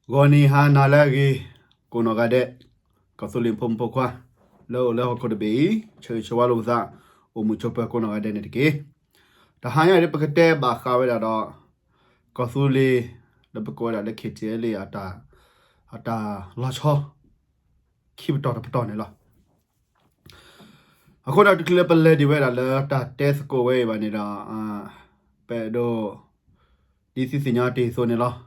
ဂီၤနံၤဟါနၤလၢအဂ့ၤ, ကိးနီၢ်ဂၤဒဲး, ကီၢ်သူလ့ၤဖိမုၣ်ဖိခွါ လၢအိၣ်လၢဟီၣ်ခိၣ်တဘ့ၣ်အံၤ, ဆၢဂ့ၤဆၢဝါလိာ်ပသး, အိၣ်မုာ်ဆိးပၢၤကိးနီၢ်ဂၤဒဲးန့ၣ်တက့ၢ်. တဟါညါအံၤ ပကတဲဘၣ်ဃးဝဲဒၣ်ဒီး ကီၢ်သူလ့ၤ လၢပကိးဝဲဒၣ်လၢ KTLA အတၢ်လီၤဆီ ခံပတီၢ်တပတီၢ်န့ၣ်လီၤ. အဃိဒီးတချုးလၢပလဲၤဒံးဝဲဒၣ်လၢတၢ်တဲသကိးဝဲအံၤဘၣ်န့ၣ်ဒီး, ပအဲၣ်ဒိး ဒ်သုသ့ၣ်ညါတ့ၢ်အသိးန့ၣ်လီၤ.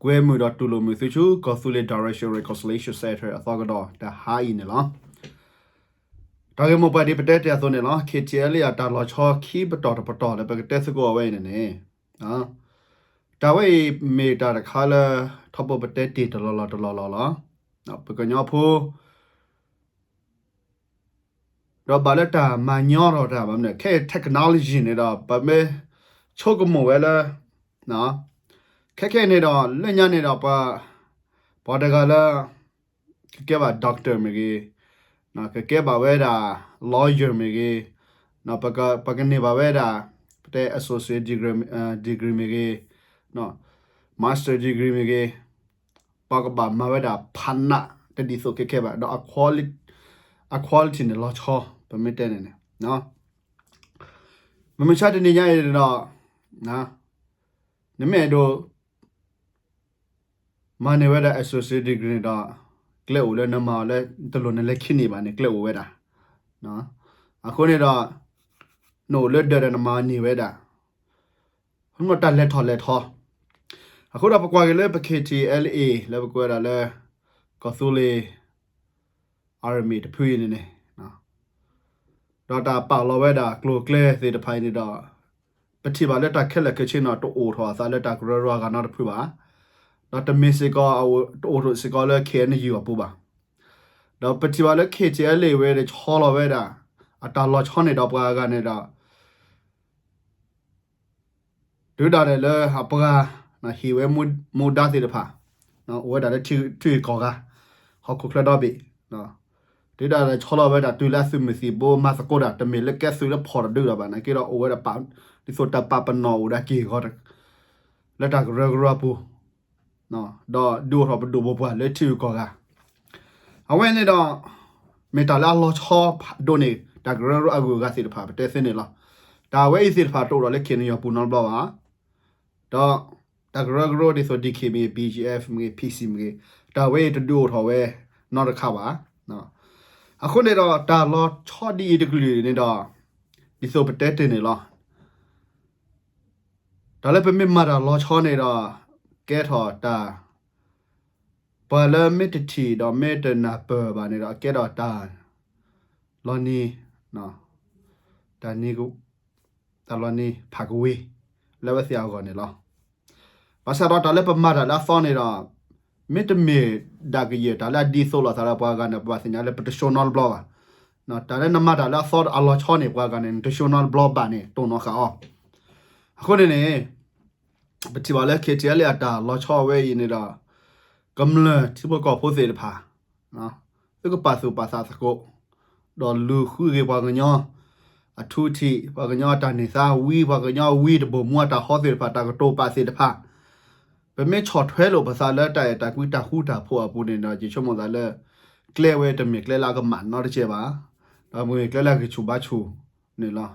ကွဲမုာ်ဒီးတူၢ်လိာ်မုာ်သုဆူ ကီၢ်သူလ့ၤ Direction Reconciliation Center အသီကဒီးတဟါအံၤန့ၣ်လီၤ. တၢ်ဂ့ၢ်မိၢ်ပှၢ်ဒ်ပတဲတ့ၢ်အသိးန့ၣ်လီၤ. KTLA အတၢ်လီၤဆီခံပတီၢ်တပတီၢ်လၢပကတဲသကိးအဝဲအံၤန့ၣ်န့ၣ်, တၢ်ဝဲအံၤမ့ၢ်တၢ်တခါလၢ ထီဘိပတဲတ့ၢ်တလီၢ်လီၢ်တလီၢ်လီၢ်လီၤ. ပကညီဖိ ဒီးဘၣ်လၢတၢ်မၤညီထီၣ်တၢ်ဘၣ်မနုၤ ခဲအံၤ technology န့ၣ်ဒီး ပမ့ၢ်ဆိကမိၣ်ဝဲလၢ ခဲခဲအံၤန့ၣ်ဒီး လၢညါန့ၣ်ဒီး ပှၤတဂၤလၢ ကကဲဘၣ် doctor မ့ၢ်ဂ့ၤ, ကကဲဘၣ်ဝဲဒၣ် lawyer မ့ၢ်ဂ့ၤ, ပကန့ၢ်ဘၣ်ဝဲဒၣ် ပတဲ associate degree, degree မ့ၢ်ဂ့ၤ, master degree မ့ၢ်ဂ့ၤ, ပှၤကဘၣ်မၤဝဲဒၣ်ဖးနးတဒ်သိးခဲခဲဘၣ်, ဒီး အ quality န့ၣ်လီၤဆီ ပမ့ၢ်တဲန့ၣ်န့ၣ်, မမုၢ်ဆါတနံၤညါအံၤဒီး နမ့ၢ်အဲၣ်ဒိး မၤန့ၢ်ဝဲဒၣ် associate degree န့ၣ်ဒီး ကျဲအိၣ်လၢနမၤအီၤလၢ တလိၣ်နလဲၤခံန့ၢ်ဘၣ်န့ၣ် ကျဲအိၣ်ဝဲဒၣ်. အဃိန့ၣ်ဒီး နအိၣ်လၢဒၢးဒီးနမၤန့ၢ်ဝဲဒၣ် တၢ်လဲၤထီၣ်လဲၤထီ. အဃိဒီးပကွၢ်က့ၤလၢပ KTLA လၢပကွဲးဒၣ်လၢ ကီၢ်သူလ့ၤ army တဖုအံၤန့ၣ်န့ၣ်, ဒီးတၢ်ပာ်လီၤဝဲဒၣ်ကျိၤကျဲသ့ၣ်တဖၣ်အံၤန့ၣ်ဒီး ပထံၣ်ဘၣ်လၢတၢ်ခဲလၢာ်ခဲဆ့န့ၣ် တအိၣ်ထီၣ်အသးလၢတၢ်ကရၢကရိအဂၤနီတဖုဘၣ်. ဒီးတမ့ၢ်စ့ၢ်ကီး တအိၣ်ထီၣ်စ့ၢ်ကီးလၢ KNU အပူၤဘၣ်. ဒီးပထံၣ်ဘၣ်လၢ KTLA ဝဲဒၣ်ဆီလီၤဝဲဒၣ် အတၢ်လီၤဆီန့ၣ်ဒီးပှၤအဂၤန့ၣ်ဒီး တုၤဒၣ်လဲာ်လၢအပှၤ ဟ့ၣ်ဝဲမူဒါသ့ၣ်တဖၣ် အိၣ်ဝဲဒၣ်လၢထံဂုၤကီၢ်ဂၤ ဟီၣ်ခိၣ်ချၢဒီဘ့ၣ်, တုၤဒၣ်လဲာ်ဆီလီၤဝဲဒၣ် တုၤလၢအသုးမုၢ်သံၣ်ဘိမၤသကိးတၢ် တမ့ၢ်လၢကဲသုးလၢဖီၣ်တဒုဒီးဘၣ်န့ၣ်က့ဒီး အိၣ်ဝဲဒၣ် ဒ်သိးတၢ်ပာ်ပနီၣ်အိၣ်ဒၣ်က့ၢ်ဂီၤ လၢတၢ်ကရၢကရိအပူၤ ဒီးဒုးအိၣ်ထီၣ်ပဒိၣ်ပပှၢ်လၢထံဂုၤကီၢ်ဂၤ, အဝဲန့ၣ်ဒီး မ့ၢ်တၢ်လၢအလီၤဆီဖးဒိၣ်န့ၢ် တၢ်ကရၢကရိအဂုၤအဂၤသ့ၣ်တဖၣ် ပတဲသ့န့ၣ်လီၤ. တၢ်ဝဲအံၤသ့ၣ်တဖၣ်တအိၣ်ဒီးလၢ KNU အပူၤနီတဘျီဘၣ်. ဒီးတၢ်ကရၢကရိဒ်သိး DKBA, BGF မ့ၢ်ဂ့ၤ, PC မ့ၢ်ဂ့ၤ, တၢ်ဝဲအံၤတဒုးအိၣ်ထီၣ်ဝဲနီတခါဘၣ်. အဃိန့ၣ်ဒီးတၢ်လီၤဆီဒ်အံၤတကလုာ်န့ၣ်ဒီး ဒ်သိးပတဲတ့ၢ်န့ၣ်လီၤ. တၢ်လၢပမ့ၢ်မၤတၢ်လီၤဆီန့ၣ်ဒီး ကဲထီၣ်တၢ် ပှၤလၢမ့ၢ်တထံၣ်ဒီးမ့ၢ်တနၢ်ပၢၢ်ဘၣ်န့ၣ်ဒီး ကဲထီၣ်တၢ်လီၤနံၤ, တၢ် တၢ်လီၤနံၤဖးကဝ့ၤ လၢအဝဲသ့ၣ်အဂီၢ်န့ၣ်လီၤ. ဘၣ်ဆၣ်ဒီးတၢ်လၢပမၤတၢ်လၢအသီန့ၣ်ဒီး မ့တမ့ၢ်ဒၣ်ကယဲၢ်တၢ်လၢအဒ်သိးလိာ်သးဒီးပှၤဂၤန့ၣ် ပဘၣ်သ့ၣ်ညါလၢပတရှုံးနီတဘျီဘၣ်. တၢ်လၢနမၤတၢ်လၢအသီအလီၤဆီန့ၣ် ပှၤဂၤန့ၣ် နတရှုံးနီတဘျီဘၣ်န့ၣ် တိၢ်နီၣ်ဃာ်အီၤ. အဃိန့ၣ်န့ၣ် ပထံၣ်ဘၣ်လၢ KTLA အတၢ်လီၤဆီဝဲအံၤန့ၣ်ဒီး ကမျၢၢ်ထံဖိကီၢ်ဖိသ့ၣ်တဖၣ် သုကပာ်သူၣ်ပာ်သးသကိး ဒီးလူၤဃုဂ့ၤပှၤကညီအထူအထံး, ပှၤကညီအတၢ်န့ၢ်သါဝံၤ, ပှၤကညီအဝံတဘိၣ်မူအတၢ်ဟီသ့ၣ်တဖၣ် တၢ်ကတိၤပာ်သ့ၣ်တဖၣ်, ပမ့ၢ်ဆီၣ်ထွဲလိာ်ပသးလၢတၢ်အဲၣ်တၢ်ကွံတၢ်ဃူတၢ်ဖိးအပူၤန့ၣ်ဒီး ယဆိကမိၣ်သးလၢ ကျဲဝဲတမ့ၢ်ကျဲလၢအကမၣ်နီတစဲးဘၣ်, ဒီးမ့ၢ်ကျဲလၢအဂံၢ်ဆူၣ်ဘါဆူၣ်န့ၣ်လီၤ.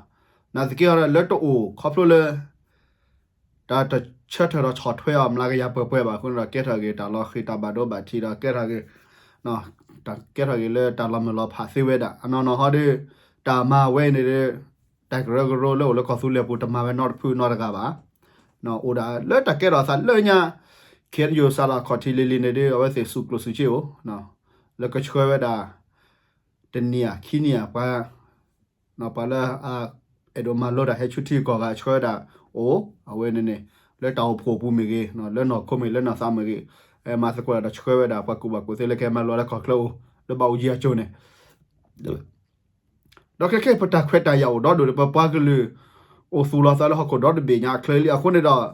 နာ်သက့ဒီးလၢတအိၣ်ခီဖျိလၢ တၢ်တဆၢထၢၣ်ဒီးဆီၣ်ထွဲအီၤမျးကယၤပှဲၤပှဲၤဘၣ်အဃိန့ၣ်ဒီး ကဲထီၣ်က့ၤတၢ်လီၤဃံၤတၢ်ဘၣ်ဒိဘၣ်ထံးဒီး ကဲထီၣ်က့ၤ ကဲထီၣ်က့ၤလၢတၢ်လီၤမုၢ်လီၤဖးသ့ဝဲဒၣ်. အနီၢ်နီၢ်ဟီဒီး တၢ်မၤဝဲအံၤန့ၣ်ဒီး တၢ်ကရၢကရိလၢအိၣ်လၢကီၢ်သူလ့ၤပူၤ တမၤဝဲနီတဖုနီတဂၤဘၣ်. အိၣ်ဒၣ်လၢတၢ်ကဲထီၣ်အသးလၢညါ KNU စးထီၣ်အခီၣ်ထံးလံၤလံၤန့ၣ်ဒီး အဝဲသ့ၣ်စူးကျိၣ်စူးစ့အိၣ် လၢကဆှၢဝဲဒၣ် တနံၤဧါခံနံၤဧါ ပှၤ ပှၤလၢ အဲၣ်ဒိးမၤလိတၢ်ဟဲဆူထံဂုၤကီၢ်ဂၤဆှၢဝဲဒၣ်အိၣ် အဝဲန့ၣ်န့ၣ် လၢတၢ်အိၣ်ဖှိၣ်အပူၤမ့ၢ်ဂ့ၤ, လၢနီၢ်ခိမ့ၢ်ဂ့ၤ လၢနီၢ်သးမ့ၢ်ဂ့ၤ, မၤသကိးတၢ်ဒီးဆှၢဝဲဒၣ် ပှၤကူၣ်ဘၣ်ကူၣ်သ့လၢကဟဲမၤလိလၢကီၢ်ချၢအိၣ် လၢဘၣ်အိၣ်ယံၤအစိၤန့ၣ် ဒီးခဲခဲအံၤ ပတၢ်ခွဲးတၢ်ယာ်အိၣ်ဒီဒူၣ်ဒီး ပပှၤကလုာ် အိၣ်သူၣ်လီၤသးလၢဟီၣ်ခိၣ်ဒီတဘ့ၣ်ညါအချၢလံ. အဃိန့ၣ်ဒီး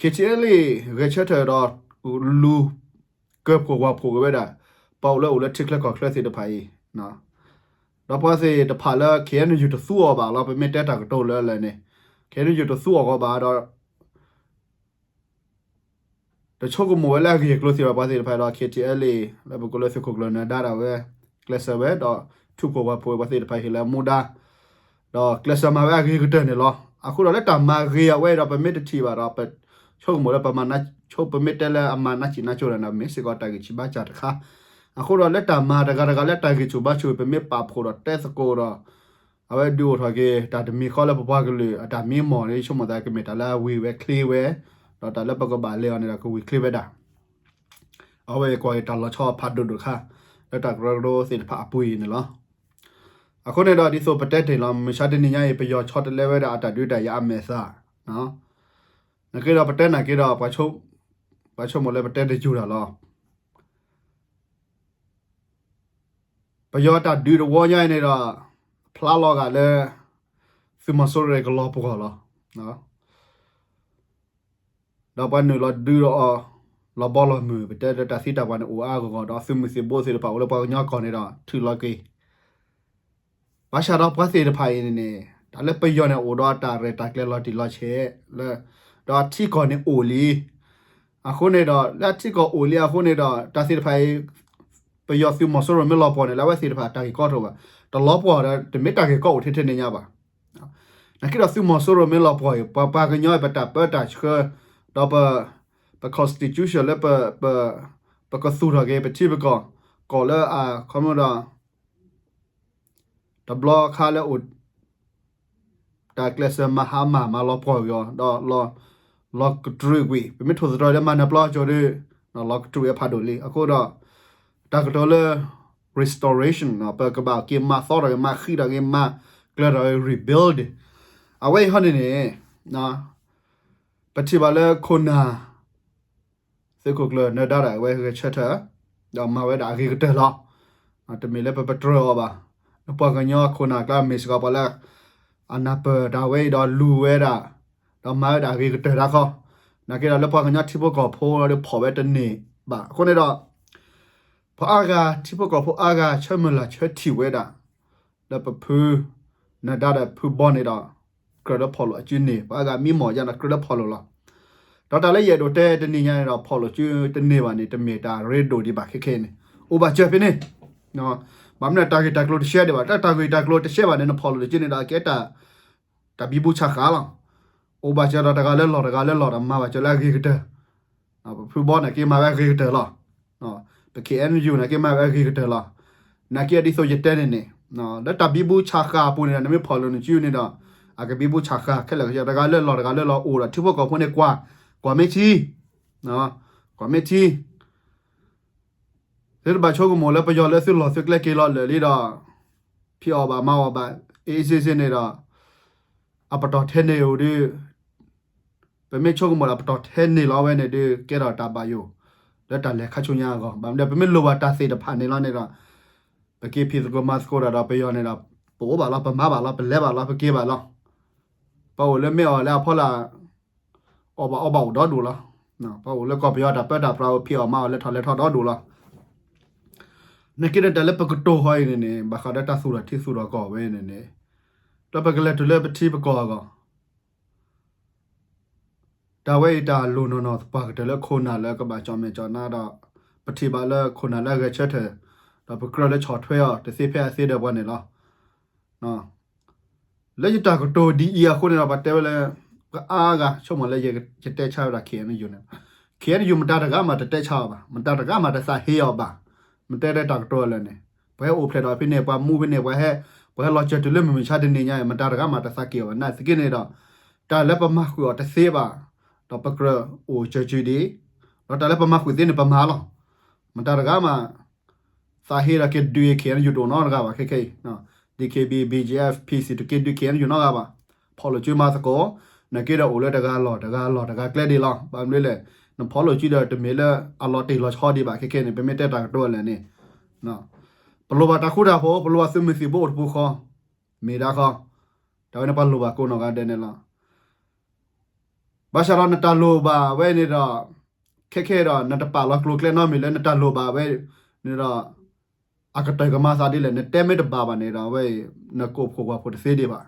KTLA ဂဲၤဆၢထၢၣ်ဒီး လူၤကၢဖှိၣ်ဝၣ်ဖှိၣ်က့ၤဝဲဒၣ် ပှၤအိၣ်လၢအိၣ်လၢထံချၢကီၢ်ချၢသ့ၣ်တဖၣ်အံၤ ဒီးပှၤသ့ၣ်တဖၣ်လၢ KNU တသူအီၤဘၣ်လီၤ. ပမ့ၢ်တဲတၢ်ကတိၤလၢလၢ်န့ၣ် KNU တသူအီၤကီးဘၣ်ဒီး တ တဆိကမိၣ်ဝဲလၢအဂ့ၢ်အကျိၤသ့ၣ်တဖၣ် ပှၤသ့ၣ်တဖၣ်ဒီး ခ့ထံအဲလ့ လၢပကိးလၢသုးခိၣ်ကျၢၢ်နၢၤဒါဒၣ်ဝဲ ကျဲးစၢးဝဲဒီး ထူၣ်ဖှိၣ်ဝဲဖိပှၤသ့ၣ်တဖၣ်ဟ့ၣ်လၢမူဒါ ဒီးကျဲးစၢးမၤဝဲအဂ့ၤကတၢၢ်န့ၣ်လီၤ. အဃိဒီးလၢတၢ်မၤဂ့ၤအဝဲဒီး ပမ့ၢ်တထံၣ်ဘၣ်ဒီး ပဆိကမိၣ်လၢပမၤနး ဆိ ပမ့ၢ်တဲလၢအမၤနးစံးနးကၠိန့ၣ်ဒီး မ့ၢ်စ့ၢ်ကီးတၢ်ဂံၢ်ဆံးဘါစၢ်တခါ. အဃိဒီးလၢတၢ်မၤတဂၤတဂၤလၢတၢ်ဂံၢ်ဆူၣ်ဘါဆူၣ် ပမ့ၢ်ပာ်ဖှိၣ်ဒီးတဲသကိးဒီး အဝဲဒုးအိၣ်ထီၣ်က့ၤ တၢ်တမံၤဃီလၢပပှၤကလုာ်အတၢ်မံမီၢ်န့ၣ် ဆိကမိၣ်သးကမ့ၢ်တၢ်လၢအဝံၤဝဲချ့ဝဲ, ဒီးတၢ်လၢပကဘၣ်လဲၤအီၤန့ၣ်ဒီးကဝံၤချ့ဝဲဒၣ်. အဝဲကွၢ်က့ၤတၢ်လီၤဆီဖးဒိၣ်ဒိၣ်တခါ လၢတၢ်ကရၢကရိသ့ၣ်တဖၣ်အပူၤအံၤန့ၣ်လီၤ. အဃိန့ၣ်ဒီးဒ်သိးပတဲတ့ၢ်လီၤ မုၢ်ဆါတနံၤညါအံၤ ပယီၤဆီတလဲဝဲဒၣ်အတၢ်ဒုးတၢ်ယၤအမဲာ်သၣ် နက့ဒီးပတဲနာ်က့ဒီး ပှၤဆိကမိၣ်လၢပတဲတယူၢ်တၢ်လီၤ. ပယီၤတၢ်ဒုးတဝီညါအံၤန့ၣ်ဒီး ဖျါလီၤဂာ်လၢ သုးမီၤစိရိၤကလီၤပှီၢ်လီၤ. ဒီးပှၤနုာ်လီၤဒုးဒီးအီၤ လီၤဘီလီၤမုၢ် ပတဲလၢတၢ်သံတၢ်ပှၢ်န့ၣ်အိၣ်အါအါဂီၢ်ဂီၢ် ဒီးသုးမုၢ်သံၣ်ဘိသ့ၣ်တဖၣ်အိၣ်လၢပှၤကညီကီၢ်န့ၣ်ဒီး ထုးလီၤက့ၤ ဘၣ်ဆၣ်ဒီးပှၤသ့ၣ်တဖၣ်အံၤန့ၣ်န့ၣ် တၢ်လၢပယီၤန့ၣ်အိၣ်ဒီးတၢ်ရဲၣ်တၢ်ကျဲၤလီၤတံၢ်လီၤဆဲးလၢ ဒီးအထံကီၢ်န့ၣ်အိၣ်လံ. အဃိန့ၣ်ဒီး လၢအထံကီၢ်အိၣ်လံအဃိန့ၣ်ဒီး တၢ်သ့ၣ်တဖၣ်အံၤ ပယီၤသုးမီၤစိရိၤမ့ၢ်လီၤပှီၢ်န့ၣ် လၢအဝဲသ့ၣ်တဖၣ်တၢ်ဂ့ၢ်ကီထီၣ်ဘၣ်. တလီၤပှီၢ်ဒီး တမ့ၢ်တၢ်ဂ့ၢ်ကီအိၣ်ထဲထဲန့ၣ်ညါဘၣ်. နာ်က့ဒီးသုးမီၤစိရိၤမ့ၢ်လီၤပှီၢ်အံၤ ပှၤပှၤကညီအံၤ ပတၢ်ပၢတၢ်ဆှၢ ဒီးပ ပ constitution လၢပ ပ ပကသူၣ်ထီၣ်က့ၤ ပထံပကီၢ် ကီၢ်လၢအခီမဒီး တဘျီခါလၢအိၣ် တၢ်ကျဲးစၢးမၤဟါမၢ်မၤလီၤပှီၢ်ကွံာ်အီၤ ဒီးလီၤ လီၤကတြူာ်ကွံာ် ပမ့ၢ်ထိၣ်သတြီၤလၢမၤနၢၤပျီကၠိဒီး လီၤကတြူာ်ဝဲဖးဒိၣ်လံ. အဃိဒီး တၢ်ကတိၤလၢ restoration ပကဘၣ်က့ၤမၤသီထီၣ်က့ၤ မၤဃံးထီၣ်က့ၤ မၤကျၢၤထီၣ်က့ၤ rebuild အဝဲအံၤဟီန့ၣ်န့ၣ် ပထံၣ်ဘၣ်လၢခိၣ်နၢ် သုးခိၣ်ကျၢၢ်နၢၤဒါဒၣ်ဝဲဂဲၤဆၢထၢၣ် ဒီးမၤဝဲဒၣ်အဂ့ၤကတၢၢ်လီၤ. တမ့ၢ်လၢပပတြၢၤအီၤဘၣ်. လၢပှၤကညီအခိၣ်နၢ်ကျါမ့ၢ်စ့ၢ်ကီးပှၤလၢ အနၢ်ပၢၢ်တၢ်ဝဲအံၤဒီးလူၤဝဲဒၣ် ဒီးမၤဝဲဒၣ်အဂ့ၤကတၢၢ်တၢ်ဃီ, နာ်က့ဒီးလၢပှၤကညီထံဖိကီၢ်ဖိဒီးဖီၣ်ဝဲတန့ၢ်ဘၣ်. အဃိန့ၣ်ဒီး ပှၤအါဂၤ ထံဖိကီၢ်ဖိအါဂၤ ဆၢမုၢ်လၢ်ဆၢထံၣ်ဝဲဒၣ် လၢပဖု နၢၤဒါဒီးဖုဘီန့ၣ်ဒီး ကြၢးလၢဖီၣ်လိာ်အစုန့ၢ် ပှၤအါဂၤမံမီၢ်ယါဒီးကြၢးလၢဖီၣ်လိာ်လီၤ. ဒီးတၢ်လၢယအဲၣ်ဒိးတဲတနံၤညါန့ၣ်ဒီး ဖီၣ်လိာ်စုတန့ၢ်ဘၣ်န့ၣ် တမ့ၢ်တၢ်ရ့ဒိၣ်ဒံးဘၣ်ခဲခဲအံၤန့ၣ် အိၣ်ဘၣ်စၢၤဖဲန့ၣ် ဘၣ်မနုၤတၢ်ဂ့ၢ်တၢ်ကျိၤတရှဲဒံးဘၣ်. တၢ်တၢ်ဂ့ၢ်တၢ်ကျိၤတရှဲဘၣ်န့ၣ် နဖီၣ်လိာ်တစုန့ၣ်ဒီး ကဲတၢ် တၢ်ဘံဘူဆးဃာ်လီၤ. အိၣ်ဘၣ်စၢၤဒီးတဂၤလၢလီၢ်တဂၤလၢလီၢ်ဒီးမၤဘၣ်စၢၤလၢအဂ့ၤကတၢၢ် ပဖုဘီန့ၣ်က့မၤဝဲအဂ့ၤကတၢၢ်လီၤ. ပ K N U န့ၣ်က့မၤဝဲအဂ့ၤကတၢၢ်လီၤ. နာ်က့ဒ်သိးယတဲန့ၣ်န့ၣ် လၢတၢ်ဘံဘူဆးဃာ်အပူၤန့ၣ်ဒီး နမ့ၢ်ဖီၣ်လိာ်နစုန့ၣ်ဒီး အကဘံဘူဆးဃာ်ခဲလၢာ်ကဆၢ တဂၤလၢလီၢ်တဂၤလၢလီၢ်အိၣ်ဒီးထံဖိကီၢ်ဖိန့ၣ်ကွၢ် ကွၢ်မ့ၢ်ထံ ကွၢ်မ့ၢ်ထံ သုတဘၣ်ဆိကမိၣ်လၢပယီၤလၢသုလီၢ်သုကျဲက့ၤလီၤလၢာ်လံဒီး ဖံးအီၣ်ဘၣ်မၤအီၣ်ဘၣ် အ့ၣ်စ့စ့န့ၣ်ဒီး အပတီၢ်ထဲန့ၣ်အိၣ်ဒီး ပမ့ၢ်ဆိကမိၣ်ဒီးပတီၢ်ထဲန့ၣ်လီၤဝဲန့ၣ်ဒီး ကဲထီၣ်တၢ်ဘၣ်ယိၣ် လၢတၢ်လဲၤခါဆူညါအဂီၢ် ဘၣ်မနုၤဒီး ပမ့ၢ်လိၣ်ဘၣ်တၢ်သ့ၣ်တဖၣ်န့ၣ်လီၤန့ၣ်ဒီး ပက့ၤဖံးသကိးမၤသကိးတၢ်ဒီးပယီၤန့ၣ်ဒီး ပအိၣ်ဘၣ်လီၤ ပမၤဘၣ်လီၤ ပလဲၤဘၣ်လီၤ ပက့ၤဘၣ်လီၤ. ပအိၣ်လၢမ့ၢ်အီၤလၢအဖီလာ် အီၣ်ဘၣ်အီဘၣ်အိၣ်ဒီဒူၣ်လီၤ. ပအိၣ်လၢကီၢ်ပယီၤတၢ်ပၢတၢ်ပြးအိၣ်ဖံးအီၣ်မၤအီၣ်လဲၤထီၣ်လဲၤထီၣ်ဒီဒူၣ်လီၤ. နာ်က့ဒီးတၢ်လၢပကတိၤဃီအံၤန့ၣ်န့ၣ် ဘၣ်ဃးဒီးတၢ်သူၣ်ထီၣ်ထံသူၣ်ထီၣ်ကီၢ်ဝဲန့ၣ်န့ၣ် ဒီးပကလဲၤတုၤလၢပထံပကီၢ်အဂီၢ် တၢ်ဝဲအံၤတၢ်လိၣ်နီၢ်နီၢ်သပှၢ်ကတၢၢ်လၢခိၣ်နၢ်လၢကဘၣ်ကၠီၣ်မဲာ်ကၠီၣ်နါဒီး ပထံၣ်ဘၣ်လၢခိၣ်နၢ်လၢအဂဲၤဆၢထၢၣ် ဒီးပကြၢးလၢဆီၣ်ထွဲအီၤတသ့ဖဲအသ့ဒီးပှၤန့ၣ်လီၤ. လၢယတၢ်ကတိၤဒ်အံၤအဃိန့ၣ်ဒီး ပှၤတဲဝဲလၢ ပှၤအါဂၤဆိကမိၣ်လၢယတဲဆါဝဲဒၣ် K N U န့ၣ် K N U မတၤတဂၤမးတတဲဆါအီၤဘၣ်, မတၤတဂၤမးတသးဟ့အီၤဘၣ်. မတဲတဲတၢ်ကတိၤအလၢာ်န့ၣ် ပှၤဟဲအိၣ်ဖျဲၣ်ဒီးဖဲန့ၣ် ပှၤမူဖဲန့ၣ် ပှၤဟဲ ပှၤဟဲလီၤစၢၤတုၤလၢမုၢ်မဆါတနံၤညါအံၤ မတၤတဂၤမးတသးက့ၤအီၤဘၣ်. နာ်သက့န့ၣ်ဒီး တၢ်လၢပမၤဃုာ်အီၤတသ့ဘၣ် ဒီးပကြၢးအိၣ်စၢၤစုဒံး ဒီးတၢ်လၢပမၤဃုာ်သ့န့ၣ် ပမၤလီၤ. မတၤတဂၤမး သးဟ့ဒီးက့ၤဒုး K N U တအိၣ်နီတဂၤဘၣ် ခဲခဲအံၤ D K B A B G F P C တက့ၤဒုး K N U နီတဂၤဘၣ်. ဖီၣ်လိာ်စုမၤသကိး နာ်က့ဒီးအိၣ်လၢတဂၤလီၢ်တဂၤလီၢ်တဂၤကျဲဒံးလီၤ. ဘၣ်မနုၤလဲၣ် နဖီၣ်လိာ်စုဒီးတမ့ၢ်လၢအလီၤတံၢ်လီၤဆဲးဒံးဘၣ် ခဲခဲန့ၣ် ပမ့ၢ်တဲတၢ်ကတိၤအလၢာ်န့ၣ် ပလိၣ်ဘၣ်တၢ်ဃူတၢ်ဖိး ပလိၣ်ဘၣ်သုးမုၢ်သံၣ်ဘိအိၣ်တပူၤဃီ မ့ၢ်ဒၣ်ဃီ တၢ်ဝဲန့ၣ်ပှၤလိၣ်ဘၣ်ကိးနီၢ်ဂၤဒဲးန့ၣ်လီၤ. ဘၣ်ဆၣ်ဒီးနတၢ်လိၣ်ဘၣ်ဝဲန့ၣ်ဒီး ခဲခဲဒီး နတပာ်လီၤကျိၤကျဲနီတမံၤလၢနတၢ်လိၣ်ဘၣ်ဝဲန့ၣ်ဒီး အကတၢၢ်ကမၤသးဒ်လဲၣ် နတဲမ့ၢ်တဘၣ်ဘၣ်န့ၣ်ဒီး အဝဲအံၤ နကိးဖှိၣ်ပှၤဖှိၣ်တသ့ဒံးဘၣ်.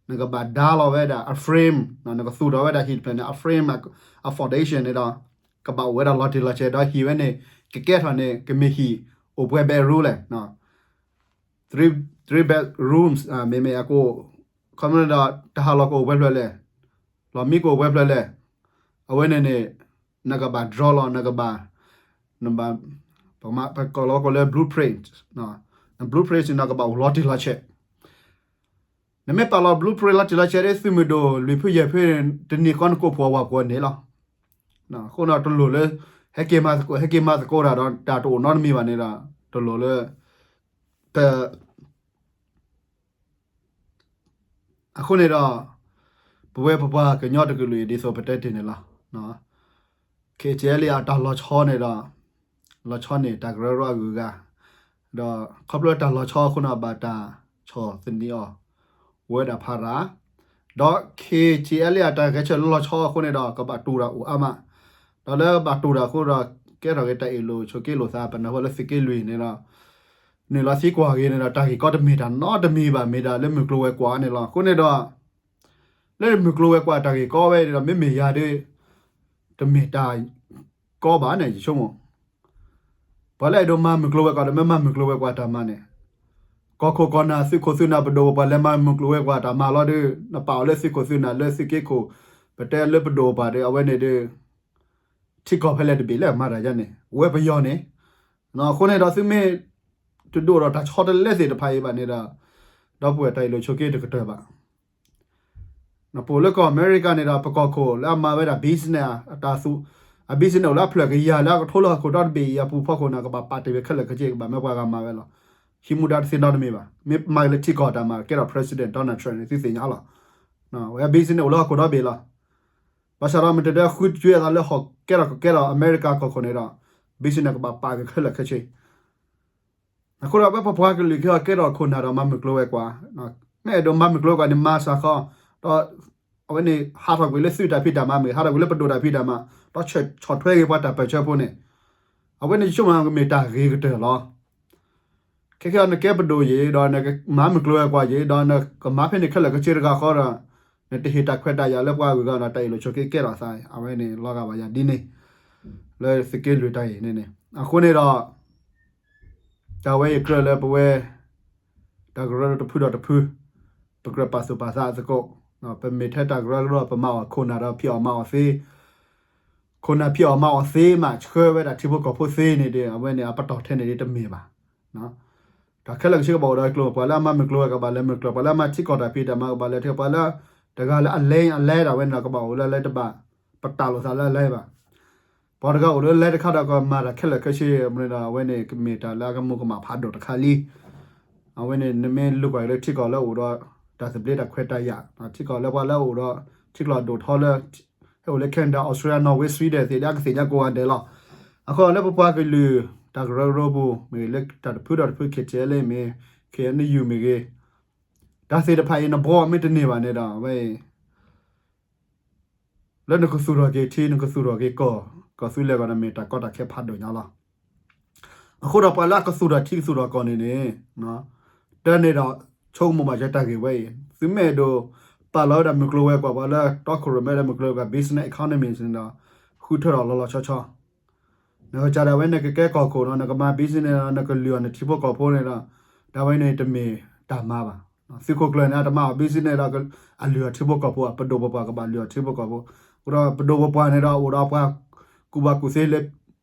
နကဘၣ်ဒါလီၤဝဲဒၣ်အ frame နကသူၣ်ထီၣ်ဝဲဒၣ်ဟံၣ်တဖျၢၣ်န့ၣ် အ frame အ foundation န့ၣ်ဒီး ကဘၣ်အိၣ်ဝဲဒၣ်လီၤတံၢ်လီၤဆဲး ဒီးဟံၣ်ဝဲန့ၣ် ကကဲထီၣ်န့ၣ် ကမ့ၢ်ဟံၣ်အိၣ်ပှဲၤ bedroom လဲၣ်, three three bedrooms မ့မ့ၢ်အကိး ခီမ့ၢ်ဒီး တၢ်ဟးလီၢ်ကအိၣ်ပှဲၤဖျၢၣ်လဲၣ်, လီၢ်မံကအိၣ်ပှဲၤဖျၢၣ်လဲၣ်, အဝဲန့ၣ်န့ၣ် နကဘၣ် draw လီၤ နကဘၣ် နဘၣ် ပမၤ ပကိးလီၤကိးလၢ blueprint, blueprint န့ၣ် ကဘၣ်အိၣ်လီၤတံၢ်လီၤဆဲး, နမ့ၢ်ပာ်လီၤ blueprint လီၤတံၢ်လီၤဆဲးဒီး သုးမုၢ်ဒိၣ်လွံၢ်ဖုယဲၢ်ဖု တနံၤဃီနကအိၣ်ဖှိၣ်အဝဲပှဲၤန့ၣ်လီၤ. အဃိန့ၣ်တလိၣ်လၢ ဟဲက့ၤမၤသကိး ဟဲက့ၤမၤသကိးတၢ်ဒီး တၢ်တအိၣ်နီတမံၤဘၣ်န့ၣ်ဒီး တလိၣ်လၢ တ အဃိန့ၣ်ဒီး ပဝဲပပှၤကညီတကလုာ်အံၤ ဒ်သိးပတဲတ့ၢ်န့ၣ်လီၤ. KTLA အတၢ်လီၤဆီန့ၣ်ဒီး လီၤဆီန့ၣ် တၢ်ကရၢကရိအဂုၤအဂၤ ဒီးခီဖျိတၢ်လီၤဆီအဃိန့ၣ် ဘၣ်တၢ်ဆီၣ်သနံးအီၤ ဝဲဒၣ်ဖးရၤ ဒီး KTLA အတၢ်ဂဲၤဆၢထၢၣ်လၢလီၤဆီအဃိန့ၣ်ဒီး ကဘၣ်တူၢ်တၢ်အိၣ်အါမး, ဒီးလၢဘၣ်တူၢ်တၢ်အဃိဒီး ကဲထီၣ်က့ၤတၢ်အ့ၣ်လိာ်ဆိးက့လိာ်သး ပနၢ်ဟူလၢသုးက့လွံၢ်န့ၣ်ဒီး နုာ်လီၤသံကွၢ်က့ၤန့ၣ်ဒီး တၢ်ဂ့ၢ်ကီတမ့ၢ်တၢ်နီတမံၤဘၣ် မ့ၢ်ဒၣ်လၢမုၢ်ကျိၤဝဲၤကွာ်န့ၣ်လီၤ. အဃိန့ၣ်ဒီး လၢမုၢ်ကျိၤဝဲၤကွာ်တၢ်ဂ့ၢ်ကီဝဲဒီး မ့မ့ၢ်ယၤဒီး တမ့ၢ်တၢ်ကီဘၣ်န့ၣ် ယဆိကမိၣ် ပှၤလၢအဲၣ်ဒိးမၤမုၢ်ကျိၤဝဲၤကွာ်ဒီး မ့ၢ်မၤမုၢ်ကျိၤဝဲၤကွာ်တၢ်မၤန့ၣ် ကီၢ်ခိၣ်ကီၢ်နၢ် သုးခိၣ်သုးနၢ်ပဒိၣ်ပပှၢ် လဲၤမၤမုၢ်ကျိၤဝဲၤကွာ်တၢ်မၤလီၤဒီး နပာ်အီၤလၢသုးခိၣ်သုးနၢ်လၢသုးက့ခိၣ် ပတဲလၢပဒိၣ်ပပှၢ်ဒီး အဝဲန့ၣ်ဒီး ထံကီၢ်ဖဲလဲၣ်တဘ့ၣ်လၢအမၤတၢ်ယါန့ၣ် ဝဲပယီၤန့ၣ် အဃိန့ၣ်ဒီးသုမ့ၢ်တဒိၣ်ဒီးတၢ်ဆီတလဲသ့ၣ်တဖၣ်အံၤဘၣ်န့ၣ်ဒီး ဒီပုၢ်ဝဲၢ်တၢ်အ့ၣ်လိာ်ဆိးက့တကတၢၢ်ဘၣ် ပအိၣ်လၢကီၢ်အမဲရကၤန့ၣ်ဒီး ပကီၢ်ခိၣ်လၢအမၤဝဲဒၣ် business အတၢ်သူ အ business အိၣ်လၢအဖျၢၣ်ကယၤလၢအကထိလၢဟီၣ်ခိၣ်ဒီတဘ့ၣ်အံၤ အပူၤဖီခိၣ်န့ၣ် ကဘၣ်ပာ်တ့ၢ်ဝဲခဲလၢာ်ခဲဆ့ ကဘၣ်မ့ၢ်ပှၤဂၤမၤဝဲလီၤ. ဟံးမူဒါတသ့နီတမံၤဘၣ်. မ့ၢ်မၤက့ၤလၢထံကီၢ်တၢ်မၤ ကဲထီၣ် president Donald Trump န့ၣ် သုသ့ၣ်ညါလီၤ. ဝဲ business အိၣ်လၢဟီၣ်ခိၣ်ဒီဘ့ၣ်လီၤ. ဘၣ်ဆၣ်ဒီးမ့ၢ်တဒၢဃုကွဲအသးလၢဟီၣ် ကဲထီၣ်ကကဲထီၣ်အမဲရကၤကီၢ်ခိၣ်န့ၣ်ဒီး business ကဘၣ်ပာ်က့ၤခဲလၢာ်ခဲဆ့ အဃိဒီး ပဝဲပပှၤကလုာ်ကဟဲကဲထီၣ်ခိၣ်နၢ်ဒီးမၤမုၢ်ကျိၤဝဲၤကွာ်, မ့ၢ်အဲၣ်ဒိးမၤမုၢ်ကျိၤဝဲၤကွာ်န့ၣ် မၤစ့ၢ်ကီး, ဒီးအဝဲန့ၣ် ဟးထီၣ်ကွံာ်လၢသုးတၢ်ဖံးတၢ်မၤမ့ၢ်ဂ့ၤ, ဟးထီၣ်ကွံာ်လၢပဒိၣ်တၢ်ဖံးတၢ်မၤ, ဒီးဆီၣ်ထွဲက့ၤပှၤတၢ်ပၢၢ်ဆၢဖိန့ၣ်, အဝဲန့ၣ်ယဆိကမိၣ်ကမ့ၢ်တၢ်ဂ့ၤကတၢၢ်လီၤ. ခဲကနကဲပဒိၣ်ယံၤ ဒီးနကမၤမုၢ်ကျိၤဝဲၤကွာ်ယံၤ ဒီးနကမၤဖဲန့ၣ်ခဲလၢာ်ခဲဆ့တဂၤဃီဒီး နတဟ့ၣ်တၢ်ခွဲးတၢ်ယာ်လၢပှၤဂုၤဂၤဒီး တၢ်အ့ၣ်လိာ်ဆိးက့ကဲထီၣ်သး အဝဲန့ၣ်လီၤဂာ်ဘၣ်ယၤဒ်န့ၣ် လၢသုးက့လွံၢ်တၢ်အံၤန့ၣ်န့ၣ် အဃိန့ၣ်ဒီး တၢ်ဝဲအံၤကြၢးလၢပဝဲ တၢ်ကရၢတဖုဒီးတဖု ပကြၢးပာ်သူၣ်ပာ်သးအသကိး, ပမ့ၢ်ထဲတၢ်ကရၢကရိ ပမၤအီၤခိၣ်နၢ်ဒီးဖံးအီၣ်မၤအီၣ်သ့, ခိၣ်နၢ်ဖံးအီၣ်မၤအီၣ်သ့မး ဆှၢဝဲဒၣ်ထံဖိကီၢ်ဖိသ့န့ၣ်ဒီး အဝဲန့ၣ်အပတီၢ်ထဲန့ၣ်ဒ်တမ့ၢ်ဘၣ်. တၢ်ခဲလၢာ်ကဆ့ကဘၣ်အိၣ်ဒီးကျိၤ, ပှၤလၢအမၤမုၢ်ကျိၤဝဲၤကွာ်ကဘၣ်လဲၤမုၢ်ကျိၤ, ပှၤလၢအမၤထံကီၢ်တၢ်ဖံးတၢ်မၤကဘၣ်လဲၤထံကီၢ်, ပှၤလၢ တဂၤလၢအလဲၤအလဲၤဒၣ်ဝဲန့ၣ်ဒီး ကဘၣ်အိၣ်လၢလၢတဘၣ် ပတၢ်လိာ်သးလၢအလဲၤဘၣ်. ပှၤတဂၤအိၣ်လၢလဲၤတခါဒီးကမၤတၢ်ခဲလၢာ်ခဲဆ့န့ၣ်ဒီး အဝဲန့ၣ်ကမ့ၢ်တၢ်လၢအကမူကမၣ်ဖးဒိၣ်တခါလံ. အဝဲန့ၣ် နမ့ၢ်လိာ်ကွၢ်လၢထံကီၢ်လၢအိၣ်ဒီး တၢ်သဘျ့တၢ်ခွဲးတၢ်ယာ်, ထံကီၢ်လၢပှၤလၢအအိၣ်ဒီး ထံကျိဒိၣ်ထီလၢ ဟဲအိၣ်လၢ Canada, Australia, Norway, Sweden သ့ၣ်ဒ်အကသ့ၣ်ညါကိးဂၤဒဲးလီၤ. အဃိလၢပပှၤကလုာ် တၢ်ကရၢကရိပူၤ မ့ၢ်လၢတၢ်တဖုဒီးတဖု KTLA မ့ၢ် KNU မ့ၢ်ဂ့ၤ, တၢ်သ့ၣ်တဖၣ်အံၤ နဘှီမ့ၢ်တန့ၢ်ဘၣ်န့ၣ်ဒီး အဝဲ လၢနကသူၣ်ထီၣ်က့ၤထံ နကသူၣ်ထီၣ်က့ၤကီၢ်, ကီၢ်သူလ့ၤကီၢ်န့ၣ်မ့ၢ်တၢ်ကီတၢ်ခဲဖးဒိၣ်ညါလီၤ. အဃိဒီးပှၤလၢအကသူၣ်ထီၣ်ထံကသူၣ်ထီၣ်ကီၢ်န့ၣ်န့ၣ် တၢ်န့ၣ်ဒီး ဆိကမိၣ်ဘၣ်စၢၤတၢ်ဂ့ၢ်ဝဲအံၤ, သုမ့ၢ်အဲၣ်ဒိး ပာ်လီၤဝဲဒၣ်မုၢ်ကျိၤဝဲၤကွာ် ပှၤလၢတီခိၣ်ရိၣ်မဲဒီးမုၢ်ကျိၤဝဲၤကွာ် business economy န့ၣ်ဒီး ဃုထၢထီၣ်လီၤလီၤဆီဆီ နကစၢ်ဒၣ်ဝဲန့ၣ်ကကဲကီၢ်ခိၣ်နီၤ နကမၤ business န့ၣ်ဒီး နကလုၢ်အီၤနထံဖိကီၢ်ဖိန့ၣ်ဒီး တၢ်ဝဲန့ၣ်တမ့ၢ်တၢ်မၤဘၣ်. သုးခိၣ်ကျၢၢ်န့ၣ် အတမၤအီၤ business န့ၣ်ဒီး အလုၢ်အီၤထံဖိကီၢ်ဖိ ပဒိၣ်ပပှၢ်ကဘၣ်လုၢ်အီၤထံဖိကီၢ်ဖိ, အဃိဒီးပဒိၣ်ပပှၢ်န့ၣ်ဒီး အိၣ်ဒီးပှၤကူၣ်ဘၣ်ကူၣ်သ့လၢ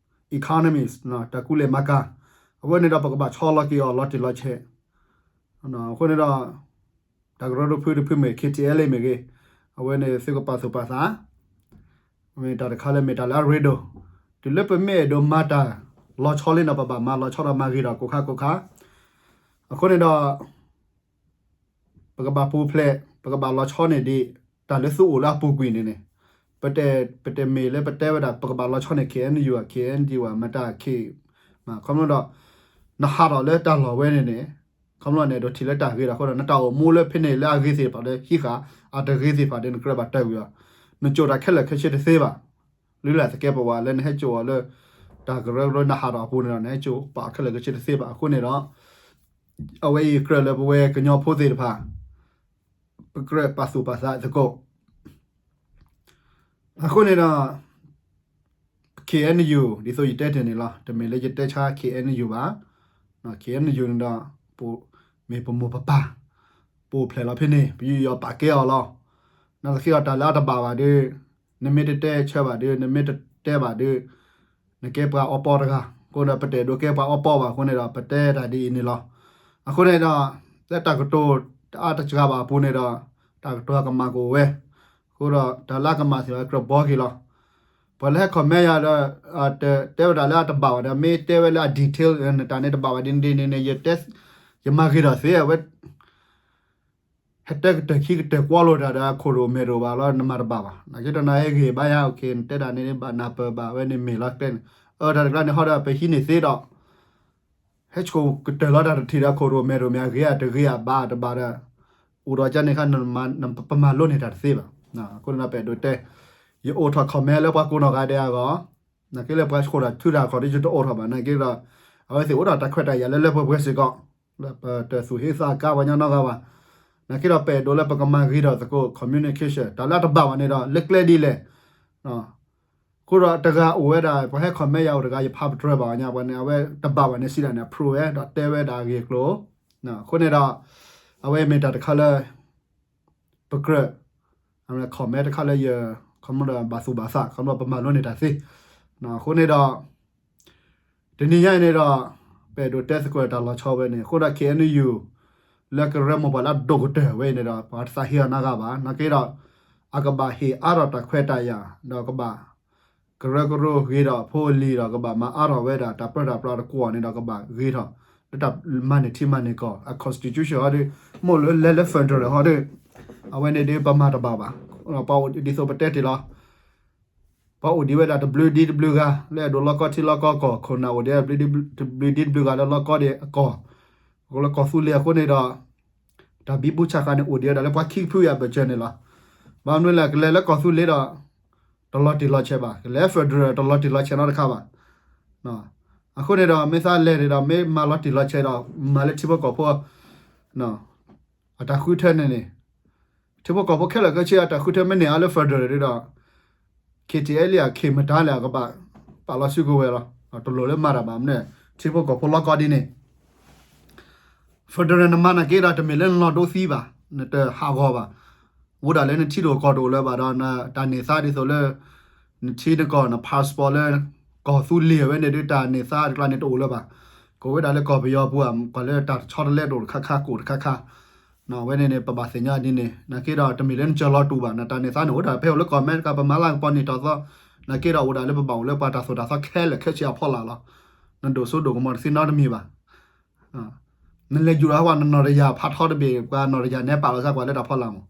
economies တၢ်ကူလဲၢ်မၤကၤ, အဝဲန့ၣ်ဒီးပကဘၣ်ဆီလီၤက့ၤအီၤလီၤတံၢ်လီၤဆဲး အဃိန့ၣ်ဒီး တၢ်ကရၢတဖုတဖုမ့ၢ် KTLA မ့ၢ်ဂ့ၤ, အဝဲန့ၣ်သုကပာ်သူၣ်ပာ်သး, မ့ၢ်တၢ်တခါလၢမ့ၢ်တၢ်လၢအရ့ဒိၣ်, တုၤလၢပမ့ၢ်အဲၣ်ဒိးမၤတၢ်လီၤဆီလံနီၤ ပဘၣ်မၤလီၤဆီဒီးမၤဂ့ၤဒီးကိးခါကိးခါ, အဃိန့ၣ်ဒီး ပကဘၣ်ပူၤဖျဲး ပကဘၣ်လီၤဆီန့ၢ်ဒံး တၢ်လၢသုအိၣ်လၢအပူၤကွံာ်န့ၣ်န့ၣ်, ပတ ပတမ့ၢ်လၢပတဲဝဲဒၣ် ပကဘၣ်လီၤဆီန့ၢ် KNU ဧါ KNDO ဧါ မတၤ K မး ခီဖျိဒီး နဟးထီၣ်လၢတၢ်လီၢ်ဝဲန့ၣ်န့ၣ်, ခီဖျိန့ၣ် အဲၣ်ဒိးထံၣ်လၢတၢ်ဂ့ၤဒီးအဃိဒီး နတၢ်အိၣ်မူလၢဖဲန့ၣ်လၢအဂ့ၤသ့ၣ်တဖၣ်ဒီးဟံးဃာ်, အတဂ့ၤသ့ၣ်တဖၣ်ဒီး နကြၢးဘၣ်တၢ်ဝံၤအီၤ, နကၠိၣ်တၢ်ခဲလၢာ်ခဲဆ့တသ့ဘၣ်. လုၢ်လၢ်သကဲးပဝးလၢနဟဲကၠိၣ်အီၤလၢ တၢ်ကရၢကရိနဟးထီၣ်အပူၤန့ၣ်ဒီး နဟဲကၠိၣ်ပာ်အီၤခဲလၢာ်ခဲဆ့တသ့ဘၣ်. အဃိန့ၣ်ဒီး အဝဲအံၤကြၢးလၢပဝဲကညီဖိသ့ၣ်တဖၣ် ပကြၢးပာ်သူၣ်ပာ်သးသကိး အဃိန့ၣ်ဒီး ပ K N U ဒ်သိးယတဲတ့ၢ်န့ၣ်လီၤ. တမ့ၢ်လၢယတဲဆါ K N U ဘၣ်. K N U န့ၣ်ဒီး ပမ့ၢ်ပမိၢ်ပပၢ် ပအိၣ်ဖျဲၣ်လီၤဖဲန့ၣ် ပယူးယီၣ်ပာ်ကဲအီၤလီၤ. နာ်သက့ဒီး တၢ်လၢအတဘၣ်ဘၣ်ဒီး နမ့ၢ်တတဲဆၢဘၣ်ဒီး နမ့ၢ်တတဲဘၣ်ဒီး နကဲပှၤအီပီတဂၤ. အဃိန့ၣ်ဒီး ပတအဲၣ်ဒိးကဲပှၤအီပီဘၣ်အဃိန့ၣ်ဒီး ပတဲတၢ်ဒ်အံၤန့ၣ်လီၤ. အဃိန့ၣ်ဒီး လၢတၢ်ကတိၤတအါတစှၤဘၣ်အပူၤန့ၣ်ဒီး တၢ်ကတိၤအကမၣ်ကအိၣ်ဝဲ. အဃိဒီး တၢ်လၢအကမၣ်သ့ၣ်တဖၣ် ကြၢးဘှီက့ၤလီၤ. ပှၤလၢဟဲ comment ယၤဒီး တဲဝဲဒၣ်လၢအတဘၣ်ဘၣ်ဒီး မ့ၢ်တဲဝဲလၢအ detail နတၢ်န့ၣ်တဘၣ်ဘၣ်ဒ်န့ၣ်ဒ်န့ၣ် ယတဲ ယမၤဂ့ၤဒီးသ့ အဝဲ ဟဲတဲကတၢၢ်ခံကတၢၢ်ကွီလိာ်တၢ်ဒီး အခိၣ်ရိၣ်မဲာ်ရိၣ်ဘၣ်လီၤ နမၤတဘၣ်ဘၣ်. နာ်က့ဒီးနဟဲဂ့ၤဘၣ်ယၤ နတဲတၢ်န့ၣ်ဘၣ်နၢ်ပၢၢ်ဘၣ်ဝဲန့ၣ်မ့ၢ်လီၤကျဲန့ၣ် အတၢ်တကျါန့ၣ်ဟီဒီး ပဟံးန့ၢ်သ့ဒီး ဟဲဆှိးကတၢၢ်လီၤတၢ်တထံၣ်ဒီး ခိၣ်ရိၣ်မဲာ်ရိၣ်မ့ၢ်အဂ့ၤအတဂ့ၤအဘၣ်တဘၣ်ဒီး အိၣ်ဒီးကန့ၣ်ခါ ပမၤလိန့ၢ်တၢ်တသ့ဘၣ်. အဃိန့ၣ်ဒီး ပအဲၣ်ဒိးတဲ ယအိးထီၣ် comment လၢပှၤကိးနီၢ်ဂၤဒဲးအဂီၢ် နာ်က့လၢပှၤဆှိးတၢ်ထုတၢ်ခီၣ်ဒီး ယတအိးထီၣ်ဘၣ် နာ်က့ဒီး အဝဲသ့ၣ်အိၣ်ဒီးတၢ်ခွဲးတၢ်ယာ်လၢလၢပှဲၤပှဲၤစ့ၢ်ကီး လၢပတသူၣ်ဟ့သးကါပှၤကညီနီတဂၤဘၣ်. နာ်က့ဒီး ပအဲၣ်ဒိးလၢပကမၤဂ့ၤထီၣ်သကိး communication တၢ်လၢအတဘၣ်ဘၣ်န့ၣ်ဒီး လၢကျဲဒ်လဲၣ် အဃိဒီးတဂၤအိၣ်ဝဲဒၣ် ပှၤဟဲ comment ယၤအိၣ်တဂၤ ယဖးပတြၢၤဘၣ်အီၤညါ ပှၤန့ၣ် အဝဲတဘၣ်ဘၣ်န့ၣ် စံးဒၣ်န့ၣ် အ prove ဝဲ ဒီးတဲဝဲဒၣ်အဂ့ၢ်အကျိၤ အဃိန့ၣ်ဒီး အဝဲမ့ၢ်တၢ်တခါလၢ ပကြၢး comment တခါလၢယ ခီဖျိဒီးဘၣ်သူၣ်ဘၣ်သး ခီဖျိပမၤလိန့ၢ်တၢ်သ့. အဃိန့ၣ်ဒီး တနံၤညါအံၤန့ၣ်ဒီး ပအဲၣ်ဒိးတဲသကိးတၢ်လီၤဆီဝဲန့ၣ် အဃိဒီး K N U လၢကရၢမိၢ်ပှၢ်လၢအဒိၣ်ကတၢၢ်ဝဲအံၤန့ၣ်ဒီး ပှၤတသးဟ့အီၤနီတဂၤဘၣ် နာ်က့ဒီး အကဘၣ်ဟ့ၣ်အါထီၣ်တၢ်ခွဲးတၢ်ယာ် ဒီးကဘၣ် ကရၢကရိဂ့ၤထီၣ်ဖိအလံၤဒီး ကဘၣ်မၤအါထီၣ်ဝဲဒၣ်တၢ်ပၢတၢ်ပြးတကွီၢ်န့ၣ်ဒီး ကဘၣ်ဂ့ၤထီၣ် လၢတၢ်မၤန့ၢ်ထံမၤန့ၢ်ကီၢ် အ constitution ဟီဒီး မိၢ်လၢလဲၤလၢ federal ဟီဒီး အဝဲန့ၣ်ဒီးပမၤတဘၣ်ဘၣ်. ပှၤအိၣ်ဒ်သိးပတဲတ့ၢ်လီၤ ပှၤအိၣ်ဒံးဝဲဒၣ်တဘျုးဒံတဘျုးဂၤ လၢအဲၣ်ဒိးလီၢ်ကီထံလီၢ်ကီကီၢ် ခိၣ်နၢ်အိၣ်ဒံးဝဲဒၣ်တဘျုးဒံတဘျုးဂၤလၢလီၢ်ကီဒံးအကီၢ် လၢကီၢ်သူလ့ၤအဃိန့ၣ်ဒီး တၢ်ဘံဘူဆးဃာ်န့ၣ် အိၣ်ဒံးဝဲဒၣ်လၢပှၤခံကဖုအဘၢၣ်စၢၤန့ၣ်လီၤ. ဘၣ်မနုၤလဲၣ် ကလဲၤလၢကီၢ်သူလ့ၤဒီး တလီၤတံၢ်လီၤဆဲးဘၣ် ကလဲၤ federal တလီၤတံၢ်လီၤဆဲးနီတခါဘၣ်. အဃိန့ၣ်ဒီး မ့ၢ်သးလဲၤန့ၣ်ဒီး မ့ၢ်မၤလီၤတံၢ်လီၤဆဲးဒီး မၤလၢထံဖိကီၢ်ဖိ အတၢ်ဃုထၢန့ၣ်န့ၣ် ထံဖိကီၢ်ဖိခဲလၢာ်ခဲဆ့အတၢ်ဃုထၢမ့ၢ်န့ၢ်အါလၢ federal ဒီး KTLA အခံမတၤလဲၣ် အကဘၣ်ပာ်လီၤစုကဝဲၤလီၤ. တလိၣ်လၢမၤတၢ်ဘၣ်မနုၤ ထံဖိကီၢ်ဖိလီၢ်ကီဒ်န့ၣ် federal နမၤနာ်က့ဒီး တမ့ၢ်လၢနလီၤဒိသံဘၣ် နတဟးဂီၤဘၣ်. အိၣ်ဒၣ်လၢနထံတအိၣ်ကီၢ်တအိၣ်လၢၤဘၣ်ဒီး နတၢ်န့ၢ်သါဒ်သိးလၢ နထံနကီၢ် န passport လၢ ကီၢ်သူလ့ၤဝဲန့ၣ်ဒီး တၢ်န့ၢ်သါတကျါန့ၣ်တအိၣ်လၢၤဘၣ်. ကအိၣ်ဝဲဒၣ်လၢကီၢ်ပယီၤပူၤ ပှၤလၢတၢ်တဆီတလဲတအိၣ်တခါခါ ကအိၣ်တခါခါ အဝဲန့ၣ်န့ၣ် ပဘၣ်သ့ၣ်ညါဒ်န့ၣ် နာ်က့ဒီး တမ့ၢ်လၢနစၢၤလီၤတူာ်ဘၣ် နတၢ်န့ၢ်သါန့ၣ် အိၣ်ဒၣ်ဖဲအိၣ်လၢကီၢ်အမဲရကၤ ပမၤလၢကပီၤနံၣ်တီၤသီ နာ်က့ဒီး အိၣ်ဒၣ်လၢပဘၣ်အိၣ်လၢပှၤတၢ်သိၣ်တၢ်သီခဲလၢာ်ခဲဆ့အဖီလာ်လီၤ. နဒိၣ်စိဒိၣ်ကမီၤတသ့နီတမံၤဘၣ်. နလဲၤယူၤဒီးဟးဝဲနနီၢ်တယၢ်ဖးထီတဘ့ၣ် ပှၤနီၢ်တယၢ်နဲပာ်လီၤစၢ်ကွၢ်လၢတၢ်ဖီလာ်မး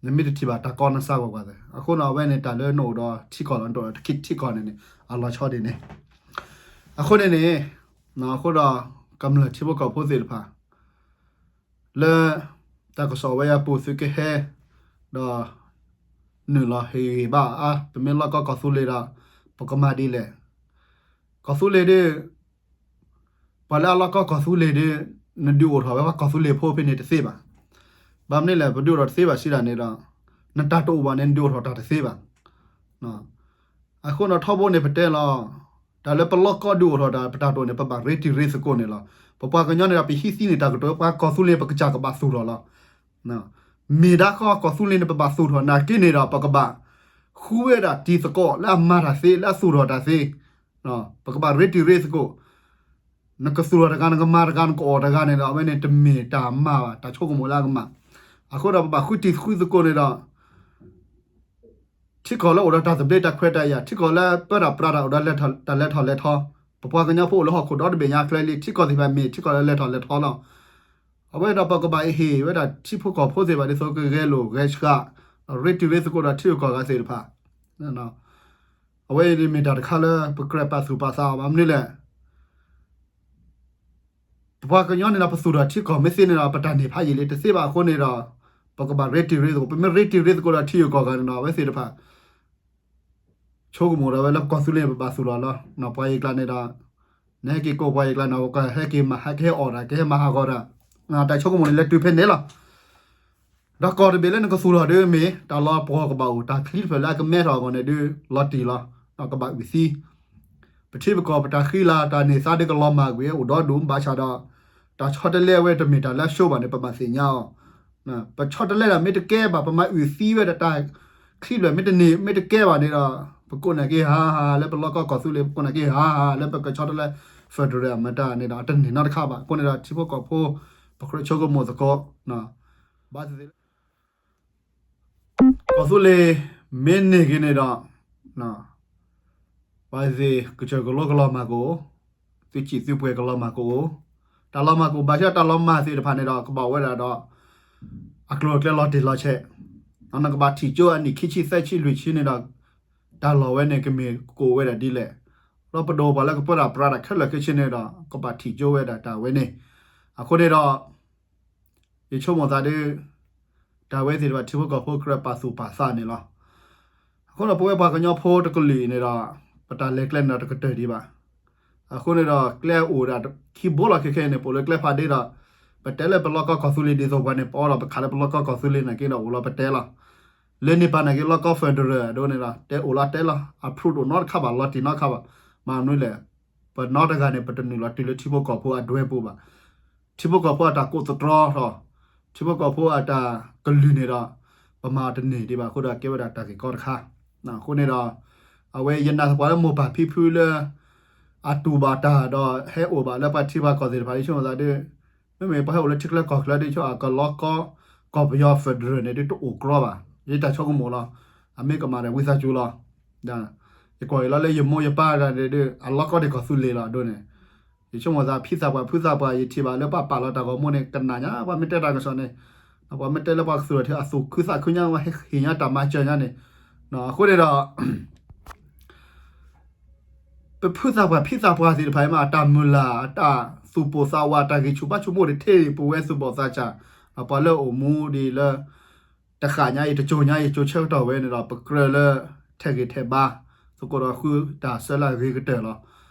နမ့ၢ်တထံၣ်ဘၣ်တၢ်ကီနစၢ်ကွၢ်ကွၢ်သ့. အဃိန့ၣ် အဝဲန့ၣ်တၢ်လၢနအိၣ်ဒီးထံကီၢ်လီၤ နတအိၣ်ဒီးထံကီၢ်န့ၣ်န့ၣ် အလီၤဆီဒ်န့ၣ်. အဃိန့ၣ်န့ၣ် အဃိဒီး ကမျၢၢ်ထံဖိကီၢ်ဖိသ့ၣ်တဖၣ် လၢ တၢ်ကစီၣ်ဝဲအပူၤသုကဟဲ ဒီး နုာ်လီၤဟ့ၣ်ဂံၢ်ဘါအါ ပမ့ၢ်လီၢ်ကီကီၢ်သူလ့ၤဒီး ပကမၤဒ်လဲၣ်. ကီၢ်သူလ့ၤဒီး ပှၤလၢအလီၢ်ကီကီၢ်သူလ့ၤဒီး နဒုးအိၣ်ထီၣ်ဝဲပှၤကီၢ်သူလ့ၤဖိဖဲန့ၣ်တသ့ဘၣ်. ဘၣ်မနုၤလဲၣ် ပဒုးအိၣ်ထီၣ်တသ့ဘၣ်စံးဒၣ်န့ၣ်ဒီး နတၢ်တအိၣ်ဘၣ်န့ၣ် နဒုးအိၣ်ထီၣ်တၢ်တသ့ဘၣ်. အဃိန့ၣ်ထီဘိန့ၣ်ပတဲလီၤ တၢ်လၢပလီၢ်ကီဒုးအိၣ်ထီၣ်တၢ် ပတၢ်တအိၣ်န့ၣ် ပဘၣ်ရ့တံၤရ့သကိးန့ၣ်လီၤ. ပပှၤကညီန့ၣ်ဒီး ပဟံးသံန့ၣ်တၢ်ကတိၤ ပှၤကီၢ်သူလ့ၤပကစၢ်ကဘၣ်သူၣ်ထီၣ်လီၤ. မ့ၢ်ဒၣ်ဃီကီၢ်သူလ့ၤန့ၣ် ပဘၣ်သူၣ်ထီၣ်နာ်က့န့ၣ်ဒီး ပကဘၣ် ဃုဝဲဒၣ်တံၤသကိးလၢအမၤတၢ်သ့ လၢအသူၣ်ထီၣ်တၢ်သ့ ပကဘၣ်ရ့တံၤရ့သကိး နကသူၣ်ထီၣ်တဂၤ နကမၤတဂၤ နကအီၣ်တဂၤန့ၣ်ဒီး အဝဲန့ၣ်တမ့ၢ်တၢ်မၤဘၣ် တၢ်ဆိကမိၣ်လၢအကမၣ်. အဃိဒီးပဘၣ်ဃုတံၤဃုသကိးန့ၣ်ဒီး ထံကီၢ်လၢအိၣ်ဒီးတၢ်သဘျ့တၢ်ခွဲးတၢ်ယာ် ထံကီၢ်လၢပၢတၢ်ပြးတၢ်အိၣ်ဒီးတၢ်လဲၤထီၣ်လဲၤထီ ပပှၤကညီဖိအိၣ်လၢဟီၣ်ခိၣ်ဒီတဘ့ၣ်ညါကျဲလံ ထံကီၢ်သ့ၣ်တဖၣ်မ့ၢ်ထံကီၢ်လၢလဲၤထီၣ်လဲၤထီလီၤ. အဝဲဒီးပကဘၣ်ဟ့ၣ်ဝဲဒၣ်ထံဖိကီၢ်ဖိသ့ၣ်တဖၣ်ဒ်သိးကဂဲၤလိာ်ဂဲၤဆှး ရ့တံၤရ့သကိးဒီးထံဂုၤကီၢ်ဂၤသ့ၣ်တဖၣ် အဝဲအံၤမ့ၢ်တၢ်တခါလၢပကြၢးပာ်သူၣ်ပာ်သးအီၤဘၣ်မနုၤလဲၣ်. ပပှၤကညီန့ၣ်ဒီး ပသူၣ်ထီၣ်ထံကီၢ်မ့ၢ်သ့န့ၣ်ဒီး ပတၢ်န့ၢ်ဖးယံာ်လံတသ့ဘၣ်အဃိန့ၣ်ဒီး ပကဘၣ်ရ့တံၤရ့သကိး ပမ့ၢ်ရ့တံၤရ့သကိးဒီးထံဂုၤကီၢ်ဂၤန့ၣ်ဒီး အဝဲသ့ၣ်တဖၣ် ဆိကမိၣ်ဒီးဝဲလၢပကီၢ်သူလ့ၤန့ၣ် ပဘၣ်သူၣ်ထီၣ်လီၤ. ပှၤအံၤကျါန့ၣ်ဒီး နဟဲက့ၤကိးပှၤအံၤကျါန့ၣ် ကဟဲက့ၤမၤဟးကဟဲအီၣ်တၢ် ကဟဲမၤဟးဂီၤတၢ် တၢ်ဆိကမိၣ်န့ၣ် လဲၤတုၤဖဲန့ၣ်လီၤ. တၢ်ကီၢ်တဘ့ၣ်လၢနကသူၣ်ထီၣ်ဒုးမ့ၢ် တၢ်လီၤပှီၢ်ကဘၣ်အိၣ် တၢ်ချံတဖျၢၣ်လၢအကမဲထီၣ်အဂီၢ်န့ၣ်ဒုး လီၤတံၢ်လီၤ, ကဘၣ်အုၣ်သံ, ပထံပကီၢ်ပတၢ်ဃံလၤတၢ်န့ၢ်သါဒုးကလီၤမၢ်ကွံာ် အိၣ်ဒီဒူၣ်ဘၣ်ဆၣ်ဒီး တၢ်ဆီတလဲအဝဲတမ့ၢ်တၢ်လၢအဆိဘၣ်န့ၣ် ပဘၣ်သ့ၣ်ညါအီၤ, ပဆီတလဲဒၣ်မ့ၢ်တကဲဘၣ် ပမၤအုၣ်သံဝဲဒၣ်တၢ်ချံတဖျၢၣ်မ့ၢ်တန့ၢ် မ့ၢ်တကဲဘၣ်န့ၣ်ဒီး ပကိးန့ၢ်က့ၤဟးဟးလၢပလီၢ်ကီၢ်ကီၢ်သူလ့ၤ ပကိးန့ၢ်က့ၤဟးဟးလၢပကဆီတလဲ federal အမတၤန့ၣ်ဒီး အတန့ၢ်နီတခါဘၣ်. အဃိန့ၣ်ဒီး ထံဖိကီၢ်ဖိ ပကြၢးဆိကမိၣ်သကိး ဘၣ်သ့ၣ်သ့ၣ်လၢ ကီၢ်သူလ့ၤ မ့ၢ်န့ၢ်က့ၤန့ၣ်ဒီး ပှၤသ့ၣ်ကစၢၢ်ကလိကလီၤမၢ်ကအိၣ်, သုစံၣ်သုပှဲၤကလီၤမၢ်ကအိၣ်, တၢ်လီၤမၢ်ကအိၣ် ဘၣ်ဆၣ်တၢ်လီၤမၢ်သ့ၣ်တဖၣ်န့ၣ်ဒီး ကဘၣ်အိၣ်ဝဲဒၣ်ဒီး အကျိၤအကျဲလီၤတံၢ်လီၤဆဲး, နကဘၣ်ထံၣ်ကၠိအနံၣ်ခံဆံသၢဆံလွံၢ်ဆံန့ၣ်ဒီး တၢ်လီၢ်ဝဲန့ၣ် ကမ့ၢ်ကအိၣ်ဝဲဒၣ်ဒ်လဲၣ်, ဒီးပဒိၣ်ပှၤလၢကပၢတၢ်ပြးတၢ်ခဲလၢာ်ခဲဆ့န့ၣ်ဒီး ကဘၣ်ထံၣ်ကၠိဝဲဒၣ်တၢ်ဝဲန့ၣ်, အဃိန့ၣ်ဒီး ယဆိကမိၣ်သးဒုး တၢ်ဝဲသ့ၣ်တဖၣ် ထံဖိကီၢ်ဖိကြၢးပာ်သူၣ်ပာ်သးန့ၣ်လီၤ. အဃိဒီးပဝဲပှၤကညီဖိတကလုာ်အံၤန့ၣ်ဒီး ပတၢ်လဲၤကျဲန့ၣ်ဒီးတကတၢၢ်ဒံးဘၣ်. အဃိန့ၣ်ဒီး ကျဲအိၣ်ဒၣ်ခံဘိလီၤ ခဲခဲအံၤန့ၣ် ပအိၣ်လၢကျဲဖးဒ့ဒီး ပတဲလၢပလီၢ်ကီၢ်ကီၢ်သူလ့ၤဒ်သိးပှၤန့ၣ် ပအီဒီးပခးလၢပလီၢ်ကီၢ်ကီၢ်သူလ့ၤန့ၣ်က့ဒီး အိၣ်လီၤပတဲလီၤ. လၢန့ၣ်ပၤန့ၣ်က့ လီၢ်ကီၢ် federal အဒိန့ၣ်ဒီး တဲအိၣ်လီၤတဲလီၤ အ proof တအိၣ်နီတခါဘၣ် လီၤတံၢ်နီတခါဘၣ်. မ့ၢ်မနုၤလဲၣ် ပနီတဂၤန့ၣ် ပတနုာ်လီၤတုၤလၢထံဖိကီၢ်ဖိအဒွဲပူၤဘၣ်. ထံဖိကီၢ်ဖိအတၢ်ကိးသတြီထီၣ်, ထံဖိကီၢ်ဖိအတၢ်ကလုၢ်န့ၣ်ဒီး ပမၤအီၤတန့ၢ်ဒံးဘၣ်အဃိဒီး ကဲဝဲဒၣ်တၢ်ဂ့ၢ်ကီတခါ. အဃိန့ၣ်ဒီး အဝဲယနာ်သပှၢ်လၢမိၢ်ပၢ်ဖံဖုလၢ အတူၢ်ဘၣ်တၢ်ဒီးဟဲအိၣ်ဘၣ်လၢပှၤထံပှၤကီၢ်သ့ၣ်တဖၣ် ယဆိကမိၣ်သးဒုး မ့မ့ၢ်ပှၤဟဲအိၣ်လၢထံချၢကီၢ်ချၢဒ်ဆိ အကလီၢ်ကီၢ် ကီၢ်ပယီၤ federal န့ၣ်ဒုးတအိၣ်ကြီဘၣ်. ယတၢ်ဆိကမိၣ်လီၤ. အမ့ၢ်ကမၣ်ဒီးဝံသးစူၤလီၤ. ယကွၢ်အံၤလီၤလၢယမိၢ်ယပၢ်တဂၤန့ၣ်ဒုး အလီၢ်ကီၢ်ဒံးကီၢ်သူလ့ၤလီၤအဒိန့ၣ် ယဆိကမိၣ်သးဖံသးပှၢ်ဖုသးပှၢ် ယထံၣ်ဘၣ်လၢပှၤပာ်လီၤတၢ်ဂီၤမူန့ၣ် ကနၣ်ညါ ပှၤမ့ၢ်တဲတၢ်ကစီၣ်န့ၣ် ပှၤမ့ၢ်တဲလၢပှၤကသူၣ်ထီၣ်ထံ အသူၣ်ခုသးခုညါ ပှၤဟ့ၣ်ညါတၢ်မၤစၢၤညါန့ၣ်. အဃိန့ၣ်ဒီး ပဖုသးပှၢ်ဖံသးပှၢ်သ့ၣ်တဖၣ်အံၤမး အတၢ်မုၢ်လၢ် အတၢ်သူၣ်ပိၢ်သးဝး တၢ်ဂံၢ်ဆူၣ်ဘါဆူၣ်မိၢ်တထ့ ပဝဲသူၣ်ဘီၣ်သးစၢ် ပှၤလၢအိၣ်မူဒံးလၢ တဃၣ်ညါအံၤ တစိၤညါအံၤ ကၠိဆၢကတီၢ်ဝဲန့ၣ်ဒီး ပကြၢးလၢ ထဲးဂံၢ်ထဲးဘါ သကိးဒီးဃုတၢ်ဆၢလၢအဂ့ၤကတၢၢ်လီၤ.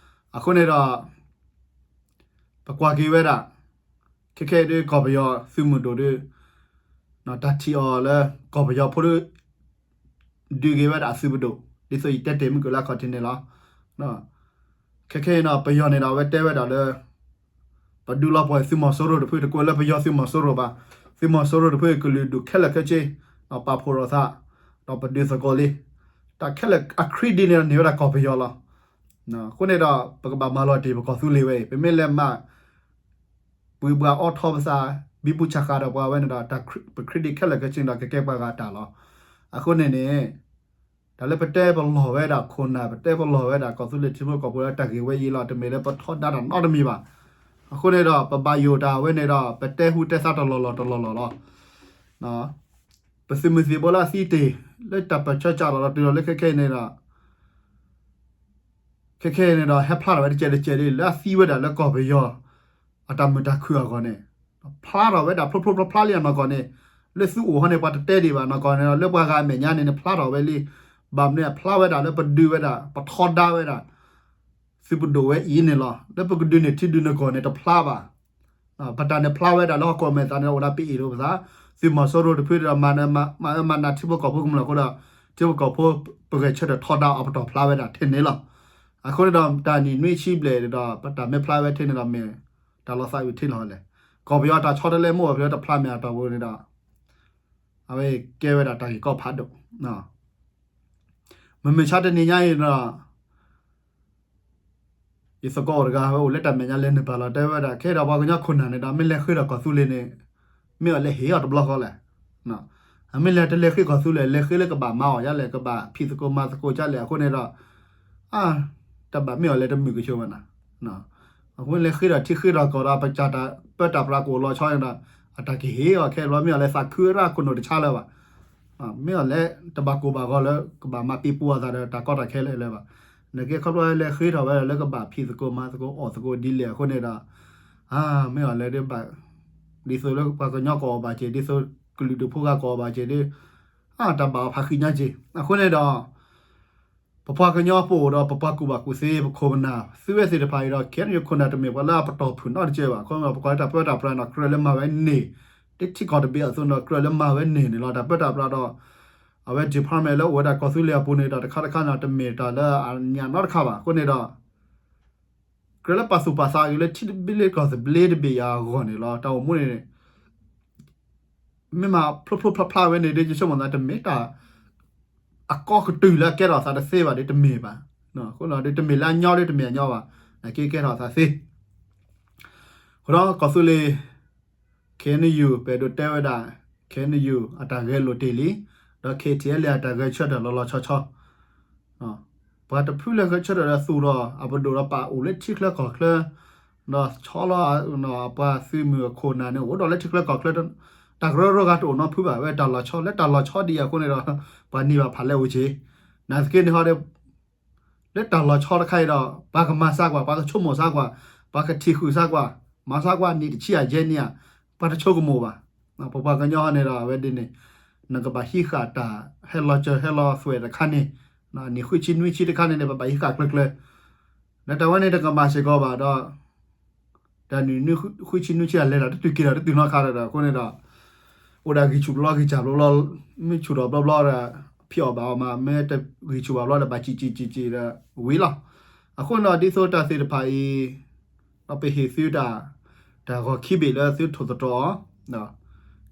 အဃိန့ၣ်ဒီး ပကွၢ်က့ၤဝဲဒၣ် ခဲခဲအံၤဒုး ကီၢ်ပယီၤသုးမုၢ်ဒိၣ်ဒုး တၢ်ထံၣ်အီၤလၢ ကီၢ်ပယီၤဖိဒုး ဒုးက့ၤဝဲဒၣ်အသုးပဒိၣ် ဒ်သိးယတဲတ့ၢ်မုၢ်ကလၢအခီၣ်ထံးန့ၣ်လီၤ. ခဲခဲအံၤဒီး ပယီၤန့ၣ်ဒီး အဝဲတဲဝဲဒၣ်လၢ ပဒုးလီၤပှီၢ်သုးမီၤစိရိၤတဖု တကွဲးလၢပယီၤသုးမီၤစိရိၤဘၣ်. သုးမီၤစိရိၤတဖု ကလုာ်ဒူၣ်ခဲလၢာ်ခဲဆ့ ဒီးပာ်ဖှိၣ်ထီၣ်သး ဒီးပဒုးသကိးလံ. တၢ်ခဲလၢာ်အ credit န့ၣ်ဒီးန့ၢ်ဝဲဒၣ်ကီၢ်ပယီၤလီၤ. အဃိန့ၣ်ဒီး ပကဘၣ်မၤလီၤတ့ၢ်ပကီၢ်သူလ့ၤဝဲအံၤ ပမ့ၢ်လဲၤမၤ ပှၤအီၣ်ထီၣ်ပသး ဘံဘူဆးဃာ်ဒီးပှၤဝဲန့ၣ်ဒီး တၢ် ပ credit ခဲလၢာ်ခဲဆ့န့ၣ်ဒီး ကကဲပှၤဂၤတၢ်လီၤ. အဃိန့ၣ်န့ၣ် တၢ်လၢပတဲပလီၢ်ဝဲဒၣ်ခိၣ်နၢ် ပတဲပလီၢ်ဝဲဒၣ်ကီၢ်သူလ့ၤထံဖိကီၢ်ဖိလၢတၢ်ဂ့ၢ်ဝဲအံၤလီၤ. တမ့ၢ်လၢပထီဒါတၢ်နီတမံၤဘၣ်. အဃိန့ၣ်ဒီး ပဘၣ်ယိၣ်တၢ်ဝဲန့ၣ်ဒီး ပတဲဟူတဲသါတလီၢ်လီၢ်တလီၢ်လီၢ်လီၤ. ပသုးမုၢ်သံၣ်ဘိလၢအသံတ့ၢ် လၢတၢ်ပၢၢ်ဆၢကၢ်လီၤလီၤတုၤလီၤလၢခဲခဲအံၤန့ၣ်ဒီး ခဲခဲအံၤန့ၣ်ဒီး ဟဲဖျါထီၣ်ဝဲတကဲးတကဲးလံ လၢအသံဝဲဒၣ်လၢကီၢ်ပယီၤ အတၢ်မုာ်တၢ်ခုၣ်အဂီၢ်န့ၣ် ဖျါထီၣ်ဝဲဒၣ်ဖျိဖျိဖျါဖျါလံအနီၢ်ကီၢ်န့ၣ် လၢသုအိၣ်ဟီန့ၣ် ပှၤတတဲဒံးဘၣ်နီၢ်ကီၢ်န့ၣ်ဒီး လၢပှၤဂၤအမဲာ်ညါန့ၣ်န့ၣ် ဖျါထီၣ်ဝဲလံ. ဘၣ်မနုၤအဖျါဝဲဒၣ်လၢပဒုးဝဲဒၣ် ပထီဒါဝဲဒၣ် သုးပဒိၣ်ဝဲအံၤန့ၣ်လီၤ. လၢပကဒုးန့ၢ်ထံဒုးန့ၢ်ကီၢ်န့ၣ်တဖျါဘၣ်. ပတၢ်န့ၣ်ဖျါဝဲဒၣ်လၢဟီၣ်ခိၣ်မဲာ်သးန့ၣ် အိၣ်ဒၣ်ပအ့ၣ်လိာ်ပသး သုးမီၤစိရိၤတဖုဒီး မၤနးထံဖိကီၢ်ဖိကမျၢၢ်အဃိဒီး ထံဖိကီၢ်ဖိ ပဂဲၤဆၢထၢၣ်ထီဒါအီၤပတီၢ်ဖျါဝဲဒၣ်ထဲန့ၣ်လီၤ. အဃိန့ၣ်ဒီး တၢ်နံၣ်နွံဆံဘျဲၣ်ဒီး ပတၢ်မ့ၢ်ဖျါဝဲထဲန့ၣ်ဒီးမ့ၢ် တၢ်လီၤသးဝံၤထဲလီၤလဲၣ်. ကီၢ်ပယီၤတၢ်ဆီတလဲမ့ၢ်အိၣ်ပယီၤတဖျါမဲာ်အတီၢ်ပူၤန့ၣ်ဒီး အဝဲကဲဝဲဒၣ်တၢ်ဂ့ၢ်ကီဖးဒိၣ် မုၢ်မဆါတနံၤညါအံၤဒီး ယသကိးအိၣ်တဂၤ အဝဲအိၣ်လၢတၢ်မဲာ်ညါလဲၤနုာ်ပာ်လီၤတဲဝဲဒၣ် ခဲဒီးပှၤကညီခိၣ်နၢ်န့ၣ်ဒီး မ့ၢ်လဲၤဃ့ဒီးကီၢ်သူလ့ၤန့ၣ် မ့ၢ်အီၤလဲၤဟ့ၣ်အီၤတဘျီဃီလဲၣ်. အမ့ၢ်လဲၤတလဲၤဃ့ကီၢ်သူလ့ၤ လဲၤဃ့လၢကဘၣ်မၤအီၤယါလဲၣ် ကဘၣ်ဖံးသကိးမၤသကိးယါလဲၣ် အဃိန့ၣ်ဒီး တၢ်ဘၣ်မ့ၢ်အီၤလဲၤတမုာ်ကဆိးဘၣ်နၤ. အဃိလဲၤဃ့ဒီးထံဃ့ဒီးကီၢ်ဒီး ပစၢ်တၢ်ပၢတၢ်ပြးကအိၣ်လီၤဆီန့ၣ်ဒီး အတၢ်ကဟ့ၣ်အီၤခဲဘျီ မ့ၢ်အီၤလဲၤသးခုဝဲဒၣ်ခိၣ်နူာ်တဆါလၢၤဘၣ်. မ့ၢ်အီၤလဲၤတဘၣ်ကိၢ်ဘၣ်ဂီၤလၢ ကဘၣ်မၤပံပူအသးဒီးတၢ်ကီတၢ်ခဲလၢာ်လၢၤဘၣ်. နကဲခီဖျိလဲၤဃ့ထီၣ်ဝဲဒၣ်လၢကဘၣ်ဖံးသကိးမၤသကိးအီၣ်သကိးဒ်လဲၣ်အဃိန့ၣ်ဒီး မ့ၢ်အီၤလဲၤဒ်ဘၣ် ဒ်သိးလၢပှၤကညီကအီၣ်ဘၣ်က့ၤ ဒ်သိးကလုာ်ဒူၣ်ဖိဂၤကအီၣ်ဘၣ်က့ၤဒ် တၢ်ဘၣ်အီၤဖးဃံညါက့ၤ အဃိန့ၣ်ဒီး ပပှၤကညီပအိၣ်ဒီးပပှၤကူၣ်ဘၣ်ကူၣ်သ့ ပခိၣ်ပနၢ် သုဝဲသ့ၣ်တဖၣ်အံၤဒီး ခဲအံၤခိၣ်နၢ်တမ့ၢ်ပှၤလၢအပတီၢ်ဖုၣ်နီတကဲဘၣ်. အဃိန့ၣ်ဒီး ပကွၢ်လၢတၢ်ပၢတၢ်ပြးန့ၣ်ဒီး ကြၢးလၢမၤဝဲန့ၢ် တထံကီၢ်တဘ့ၣ်အသိးန့ၣ်ဒီး ကြၢးလၢမၤဝဲန့ၣ်န့ၣ်လီၤ. တၢ်ပၢတၢ်ပြးဒီး အဝဲ department လၢအိၣ်ဝဲဒၣ်ကီၢ်သူလ့ၤအပူၤန့ၣ်ဒီး တခါတခါန့ၣ် တမ့ၢ်တၢ်လၢအညါနီတခါဘၣ်. အဃိန့ၣ်ဒီး ကြၢးလၢပာ်သူၣ်ပာ်သးက့ၤလၢထံတဘ့ၣ်လၢကီၢ်သဘျ့တဘ့ၣ်အံၤအဂီၢ်န့ၣ်လီၤ. တၢ်အိၣ်မူန့ၣ် မ့ၢ်မၤဖျိဖျိဖျါဖျါဝဲန့ၣ်ဒီး ယဆိကမိၣ်သး တမ့ၢ်တၢ် အကီကတုာ်လၢအကဲထီၣ်သးတသ့ဘၣ်ဒီး တမ့ၢ်ဘၣ်. အဃိဒီး တမ့ၢ်လၢအညီဒီး တမ့ၢ်အညီဘၣ်. နာ်က့ကဲထီၣ်သးသ့. အဃိဒီးကီၢ်သူလ့ၤ KNU ပအဲၣ်ဒိးတဲဝဲဒၣ် KNU အတၢ်ဂဲၤလိာ်တ့ၢ်လံ, ဒီး KTLA အတၢ်ဂဲၤဆၢထၢၣ်လီၤလီၤဆီဆီ ပှၤတဖုလၢဂဲၤဆၢထၢၣ်ဒီးသူၣ်ထီၣ် အပဒိၣ်ဒီးပာ်အိၣ်လၢထံချၢကီၢ်ချၢ, ဒီးဆီလီၤ ပှၤသုးမုၢ်အခိၣ်နၢ်န့ၣ် အိၣ်ဒီးလၢထံချၢကီၢ်ချၢ, တၢ်ကရၢကရိဂၤတအိၣ်နီတဖုဘၣ်. ဝဲတၢ်လီၤဆီ လၢတၢ်လီၤဆီဒ်အံၤအဃိန့ၣ်ဒီး ပှၤန့ၢ်ဘၣ်ဖးလဲၢ်အိၣ်က့ၤ, နာ်သက့န့ၣ်ဟီဒီး လၢတၢ်လီၤဆီတခါအံၤဒီး ပှၤကမၤစၢ်ကွၢ်, ပှၤကဆိကမိၣ်စၢ်ကွၢ်, ပှၤကထံၣ်ဃုာ်စၢ်ကွၢ်, မၤစၢ်ကွၢ်နံၣ်တဆံယဲၢ်နံၣ်ဧါ, ပှၤတဆိကမိၣ်ဘၣ်. ပပှၤကညီဟီန့ၣ်ဒီး အဝဲဒ်န့ၣ် နကဘၣ်ဟံးဃာ်တၢ်ဟဲလီၤစၢၤဟဲလီၤသွဲၣ်တခါန့ၣ်, နံၣ်ဃုဆံနွံဆံတခါန့ၣ်န့ၣ် ပဘၣ်ဟံးဃာ်ကျၢၤကျၢၤ, လၢတၢ်ဝဲန့ၣ်တကမၣ်စ့ၢ်ကီးဘၣ်ဒီး တၢ်နံၣ်နွံဃုဆံနွံဆံအလဲၤဒီး တတုၤက့ၤဒီးတတုၤနီတခါဒီး အဃိန့ၣ်ဒီး အိၣ်ဒၣ်ဂံၢ်ဆူၣ်ဘျီဂံၢ်စၢ်ဘျီဘျီ, မ့ၢ်ဆူၣ်ထီၣ်ဘျီဘျီဒီး ဖံးအီၣ်ဘၣ်အီၣ်မး, မ့ၢ်တဂံၢ်ဆူၣ်ဘၣ်ဘျီဒီး ဘၣ်စံၣ်စံၣ်စံၣ်စံၣ်ဒီးဝံၤလီၤ. အဃိန့ၣ်ဒီး ဒ်သိးတၢ်သ့ၣ်တဖၣ်အံၤ ဒီးပဟ့ၣ်သုတၢ် တၢ်ဂီၤခံဘ့ၣ်လၢသုထိၣ်သတြီၤအီၤ,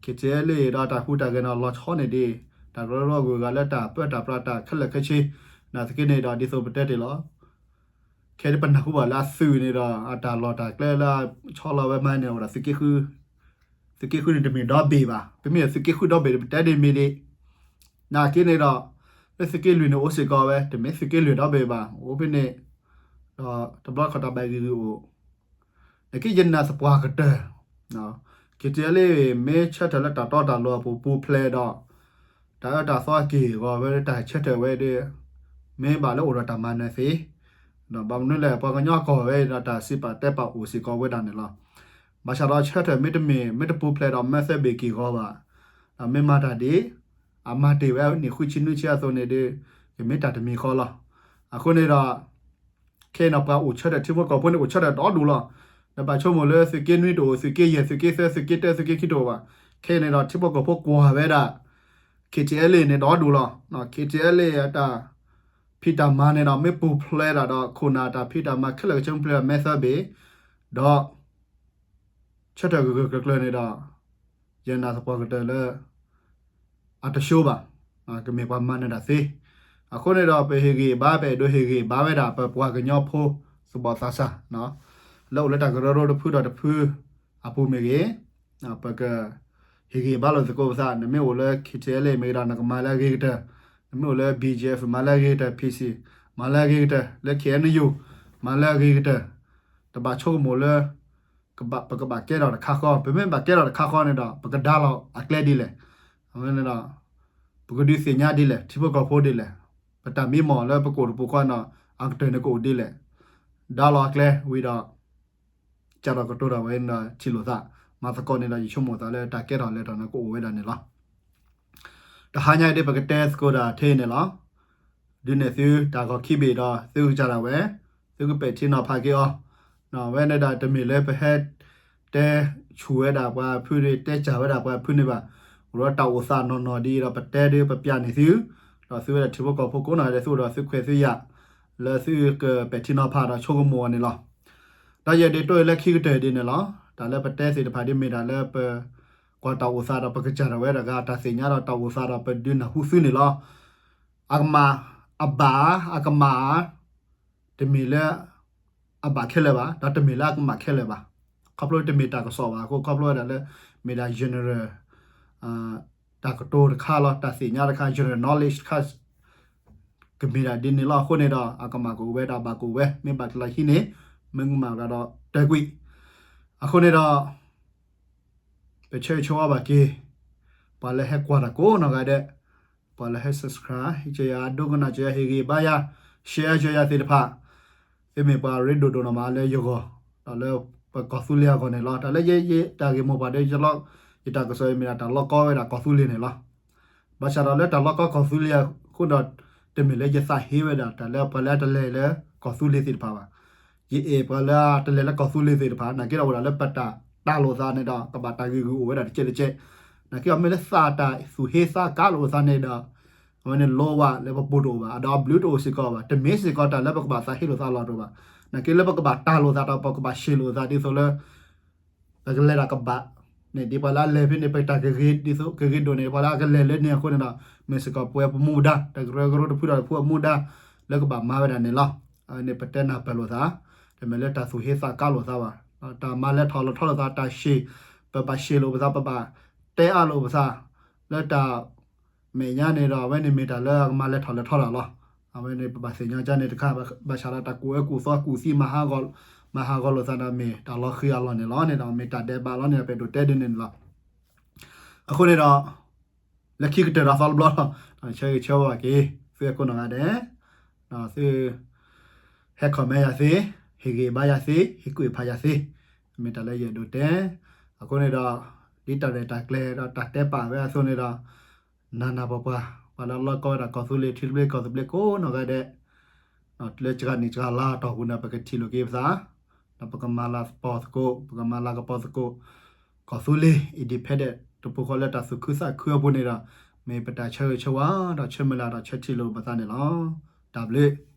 KTLA ဒီးတၢ်ဟူးတၢ်ဂဲၤန့ၣ်လီၤဆီန့ၣ်ဒ် တၢ်ကရၢကရိဂုၤဂၤလၢတၢ်ပၢတၢ်ပြးတၢ်ခဲလၢာ်ခဲဆ့, နာ်သက့န့ၣ်ဒီး ဒ်သိးပတဲတ့ၢ်လီၤ ခဲအံၤပနၢ်ဟူဘၣ်လၢအသုးန့ၣ်ဒီး အတၢ်လီၢ်တၢ်ကျဲလၢဆီလီၤဝဲမးန့ၣ် အိၣ်ဒီးသုးက့ဃု, သုးက့ဃုန့ၣ်တမ့ၢ်ဒီဘ့ၣ်ဘၣ်. ပမ့ၢ်သုးက့ဃုဒီဘ့ၣ်ဒီး ပတဲဒ်မ့ၢ်ဒ် နာ်က့န့ၣ်ဒီး လၢသုးက့လွံၢ်န့ၣ်အိၣ်စ့ၢ်ကီးဝဲ, တမ့ၢ်သုးက့လွံၢ်ဒီဘ့ၣ်ဘၣ်, အိၣ်ဖဲန့ၣ် ဒီးတဘျီတခီၣ်တၢ်ဘၣ်ဂံၢ်ဂုာ်အိၣ် နာ်က့ယနာ်သပှၢ်ကတၢၢ် KTLA မ့ၢ်ဆၢထၢၣ်လၢတၢ်တီတၢ်လိၤအပူၤပူၤဖျဲးဒီး တၢ်အၢတၢ်သီက့ၢ်ဂီၤဝဲလၢတၢ်ဆၢထၢၣ်ဝဲဒီး မ့ၢ်ဘၣ်လၢအိၣ်ဒီးတၢ်မၤနၢၤသ့, ဒီးဘၣ်မနုၤလဲၣ် ပှၤကညီကီၢ်ဝဲဒီးတၢ်စံးပာ်တဲပာ်အိၣ်စ့ၢ်ကီးဝဲဒၣ်န့ၣ်လီၤ. ဘၣ်ဆၣ်ဒီးဆၢထၢၣ်မ့တမ့ၢ် မ့ၢ်တပူၤဖျဲးဒီး မၢသၢဘ့ၣ်က့ၢ်ဂီၤဘၣ်, ဒီးမ့ၢ်မၤတၢ်ဒ် အမၤတ့ၢ်ဝဲနံၣ်ဃုဆံနွံဆံအသိးန့ၣ်ဒီး ကမ့ၢ်တၢ်တမံၤဃီလီၤ. အဃိန့ၣ်ဒီး ခဲအံၤန့ၣ် ပှၤအိၣ်ဆၢထၢၣ်ထံဖိကီၢ်ဖိန့ၣ် အိၣ်ဆၢထၢၣ်ဒီဒူၣ်လီၤ. ဒီးဘၣ်ဆိကမိၣ်လၢသုးက့နွံတအိၣ်, သုးက့ယဲၢ်, သုးက့သၢ, သုးက့တၢ, သုးက့ခံတအိၣ်ဘၣ်. ခဲအံၤန့ၣ်ဒီး ထံဖိကီၢ်ဖိကွၢ်ဝဲဒၣ် KTLA န့ၣ်ဒီဒူၣ်လီၤ. KTLA အတၢ်ဖံးတၢ်မၤန့ၣ်ဒီး မ့ၢ်ပူၤဖျဲးဒၣ်ဒီး ခိၣ်နၢ်တၢ်ဖံးတၢ်မၤခဲလၢာ်ခဲဆ့မ့ၢ်ဖျဲးဒီး မၢသၢဘ့ၣ်, ဒီး ဆၢထၢၣ်ဂၢၢ်ဂၢၢ်ကျၢၤကျၢၤန့ၣ်ဒီး ယနာ်သပှၢ်ကတၢၢ်လၢ အတဆိဘၣ်, ကမ့ၢ်ပှၤမၤနၢၤတၢ်သ့. အဃိန့ၣ်ဒီး ပဟ့ၣ်ဂံၢ်ဘါ ပအဲၣ်ဒိးဟ့ၣ်ဂံၢ်ဘါဝဲဒၣ် ပပှၤကညီဖိသဘီၣ်သးစၢ် လၢအိၣ်လၢတၢ်ကရၢကရိတဖုဒီးတဖုအပူၤမ့ၢ်ဂ့ၤ, ပကဟ့ၣ်ဂံၢ်ဘါလိာ်သကိးပသး, နမ့ၢ်အိၣ်လၢ KTLA မ့ၢ်ဂ့ၤဒီး နကမၤလၢအဂ့ၤကတၢၢ်, နမ့ၢ်အိၣ်လၢ BGF မၤလၢအဂ့ၤကတၢၢ်, PC မၤလၢအဂ့ၤကတၢၢ်, လၢ KNU မၤလၢအဂ့ၤကတၢၢ်, တဘၣ်ဆိကမိၣ်လၢ ပကဘၣ်ကဲထီၣ်တခါဃီ, ပမ့ၢ်ဘၣ်ကဲထီၣ်တခါဃီန့ၣ်ဒီး ပကဒါလီၤအကျဲဒ်လဲၣ်, အဝဲန့ၣ်ဒီး ပကဒုးသ့ၣ်ညါဒ်လဲၣ်, ထံဖိကီၢ်ဖိဒ်လဲၣ်, ပတၢ်မံမီၢ်လၢပကအိၣ်တပူၤဃီန့ၣ်ဒီး အကတၢၢ်န့ၣ်ကအိၣ်ဒ်လဲၣ်, ဒါလီၤအကျဲဝံၤဒီး ကၢ်ထီၣ်ကတိၤထီၣ်ဝဲဒီးထံၣ်လိာ်သး, မၤသကိးန့ၣ်ဒီး ယဆိကမိၣ်သးလၢတၢ်ကဲထီၣ်လဲၤထီၣ်န့ၣ်ကအိၣ်ဝဲဒၣ်န့ၣ်လီၤ. တဟါညါအံၤဒ်ပကတဲသကိးတၢ်ထဲအံၤန့ၣ်လီၤ. ဒုးနဲၣ်သုတၢ်ဂီၤခံဘ့ၣ်ဒီး သုကစၢ်ဒၣ်ဝဲ, သုကပဲာ်ထံနီၤဖးက့ၤအီၤ, ဝဲန့ၣ်ဒၣ်တမ့ၢ်လၢပဟဲတဲဆူၣ်ဝဲဒၣ်ပှၤဖုန့ၣ် တဲစၢ်ဝဲဒၣ်ပှၤဖုန့ၣ်ဘၣ်, အိၣ်ဒီးတၢ်အိၣ်သးနီၢ်နီၢ်ဒ်ဒီး ပတဲဒ်ပပျၢ်န့ၢ်သု, ဒီးသုဝဲဒၣ်ထံဖိကီၢ်ဖိကိးနီၢ်ဂၤဒဲး သုအိၣ်ဒီးသုခွဲးသုယာ် လၢသုကပဲာ်ထံနီၤဖးဒီးဆိကမိၣ်အီၤန့ၣ်လီၤ. ဒီးယဲဒၣ်တိၢ်လၢခံကတၢၢ်ဒ်န့ၣ်လီၤ. တၢ်လၢပတဲသ့ၣ်တဖၣ်ဒ်မ့ၢ်ဒၣ်လၢပ ကွၢ်တၢ်အိၣ်သးဒီးပကစၢ်ဒၣ်ဝဲတဂၤ တၢ်သ့ၣ်ညါဒီးတၢ်အိၣ်သးဒီးပဒုးနၢ်ဟူသုန့ၣ်လီၤ. အကမၣ်အဘၣ် အကမၣ် တမ့ၢ်လၢ အဘၣ်ခဲလၢာ်ဘၣ်, ဒီးတမ့ၢ်လၢအကမၣ်ခဲလၢာ်ဘၣ်. ခီဖျိတမ့ၢ်တၢ်ကစီၣ်ဘၣ်အဃိ ခီဖျိဝဲဒၣ်လၢ မ့ၢ်ဒၣ် general တၢ်ကတိၤတခါလီၤ, တၢ်သ့ၣ်ညါတခါ general knowledge တခါ ကမ့ၢ်ဒၣ်ဒ်န့ၣ်လီၤ. အဃိန့ၣ်ဒီး အကမၣ်ကအိၣ်ဝဲဒီးအဘၣ်ကအိၣ်ဝဲ, မ့ၢ်ဘၣ်တလၢဟံးန့ၣ် မ့ၢ်ကမၣ်ဝဲဒၣ်ဒီးတၢၢ်ကွံာ်. အဃိန့ၣ်ဒီး ပဆၢဂ့ၤဆၢဝါဘၣ်က့ၤ ပှၤလၢဟဲကွၢ်တၢ်ကိးနီၢ်ဂၤဒဲး, ပှၤလၢဟဲ subscribe ကၢၤယၤ ဒိကနၣ်ကၢၤယၤ ဟ့ၣ်ဂံၢ်ဘါယၤ share ကၢၤယၤသ့ၣ်တဖၣ်, သုမ့ၢ်ပှၤရ့ဒိၣ်ဒိၣ်နီၢ်မးလၢယဂီၢ်, ဒီးလၢပကီၢ်သူလ့ၤအဂီၢ်န့ၣ်လီၤ. တၢ်လၢယ ယတၢ်ဂ့ၢ်မိၢ်ပှၢ်ဒီး ယတၢ်ကစီၣ်အံၤမ့ၢ်ဒၣ်တၢ်လီကီဝဲဒၣ်ကီၢ်သူလ့ၤန့ၣ်လီၤ. ဘၣ်ဆၣ်ဒီးလၢတၢ်လီကီကီၢ်သူလ့ၤအဃိဒီး တမ့ၢ်လၢယသးဟ့ဝဲဒၣ် တၢ်လၢပှၤလၢအတလဲၤလၢကီၢ်သူလ့ၤသ့ၣ်တဖၣ်ဘၣ်. ယအဲၣ်ပှၤလၢအတလဲၤလၢကီၢ်သူလ့ၤသ့ၣ်တဖၣ် နာ်က့ဒီးအိၣ်ဒၣ်လၢပတၢ် တၢ်လိာ်သးန့ၣ်ဒီး ကဘၣ်တၢ်ဂ့ၤဂ့ၤအိၣ်ဝဲဒၣ်တကဲးတကဲး, နာ်က့အီၤမ့ၢ်လၢသးတၢ်သူၣ်ဟ့သးကါလိာ်သးန့ၣ်ဒီး အဝဲန့ၣ်လိဝဲလၢပပူၤတအိၣ်ဘၣ်, အဒီးအဘျုးတအိၣ်စ့ၢ်ကီးဘၣ်, တမ့ၢ်စ့ၢ်ကီးတၢ်လၢပကဘၣ်သးဟ့လိာ်သးလီၤတအိၣ်ဘၣ်, နာ်က့လၢပကဘၣ်တၢ်လိာ်သးဒီး ပကဘၣ်ရှ့လိာ်သးဒ်သိးလၢ ပကလဲၤတၢ်ကဘၣ်န့ၣ် ဒ်ပှၤလၢအလဲၤဖဲန့ၣ် ပတၢ်ကဂ့ၤဒ်သိး ကဂ့ၤဒိၣ်န့ၣ် ပှၤလၢအကလဲၤလၢန့ၣ်အဃိန့ၣ်ဒီး မ့ၢ်စ့ၢ်ကီးပဝဲပမူဒါ တၢ်ကရၢကရိတဖုဒီးတဖုအမူဒါ လၢကဘၣ်မၤဝဲဒၣ်န့ၣ်လီၤ. အဝဲန့ၣ်ပတဲနၢ်ပၢၢ်လိာ်သး, တမ့ၢ်လၢတၢ်သူၣ်ဟ့သးကါလိာ်သးဘၣ်, တၢ်မၤလဲၤထီၣ်လဲၤထီလိာ်သး တၢ်ရှ့, ပဘၣ်ရှ့လိာ်ပသး ပဘၣ်တဲအါလိာ်ပသး လၢတၢ် မဲာ်ညါန့ၣ်ဒီး အဝဲန့ၣ်မ့ၢ်တၢ်လၢအကမၤလဲၤထီၣ်လဲၤထီတၢ်လီၤ. အဝဲန့ၣ်ပဘၣ်သ့ၣ်ညါကါန့ၣ်တခါ ဘၣ်ဆၣ်ဒီးတၢ်ကူၣ်အၢကူၣ်သီကူၣ်သံမၤဟးဂီၤလိာ်သးဒီးမ့ၢ်တၢ်လီၤဃံၤအလီၢ်န့ၣ်လီၤန့ၣ်ဒီး မ့ၢ်တၢ်ဒဲးဘးလီၤန့ၣ်ဒီး ပအဲၣ်ဒိးတဲဒ်န့ၣ်န့ၣ်လီၤ. အဃိန့ၣ်ဒီး လၢခံကတၢၢ်ဒီးသီတဘျီလီၤ, ဆၢဂ့ၤဆၢဝါက့ၤ သုအဲၣ်ကိးနီၢ်ဂၤဒဲး, ဒီးသု ဟဲ comment ယၤသ့, ဟ့ၣ်ဂံၢ်ဘါယၤသ့, ဟ့ၣ်ကူၣ်ဖးယၤသ့, မ့ၢ်တၢ်လၢယအဲၣ်ဒိးတဲ, အဃိန့ၣ်ဒီး ဒ်တၢ်ရဲၣ်တၢ်ကျဲၤဒီးတၢ်တဲပာ်ဝဲအသိးန့ၣ်ဒီး နၤနၤပှၤပှၤ ပှၤလၢအလီၢ်ကီဝဲဒၣ်ကီၢ်သူလ့ၤထံသဘျ့ကီၢ်သဘျ့ကိးနီၢ်ဂၤဒဲး လၢစှၤနံၣ်စှၤလါအတီၢ်ပူၤန့ၣ် ပကထံၣ်လိာ်က့ၤပသး, ဒီးပကမၤလၤကပီၤသကိး ပကမၤလၤကပီၤသကိး ကီၢ်သူလ့ၤ independent တပူၤဃီလၢတၢ်သူၣ်ခုသးခုအပူၤန့ၣ်ဒီး မ့ၢ်ပတၢ်ဆၢဂ့ၤဆၢဝါ ဒီးဆၢမုၢ်လၢ်ဒီးဆၢထံၣ်လိာ်ပသးန့ၣ်လီၤ. တၢ်ဘျုး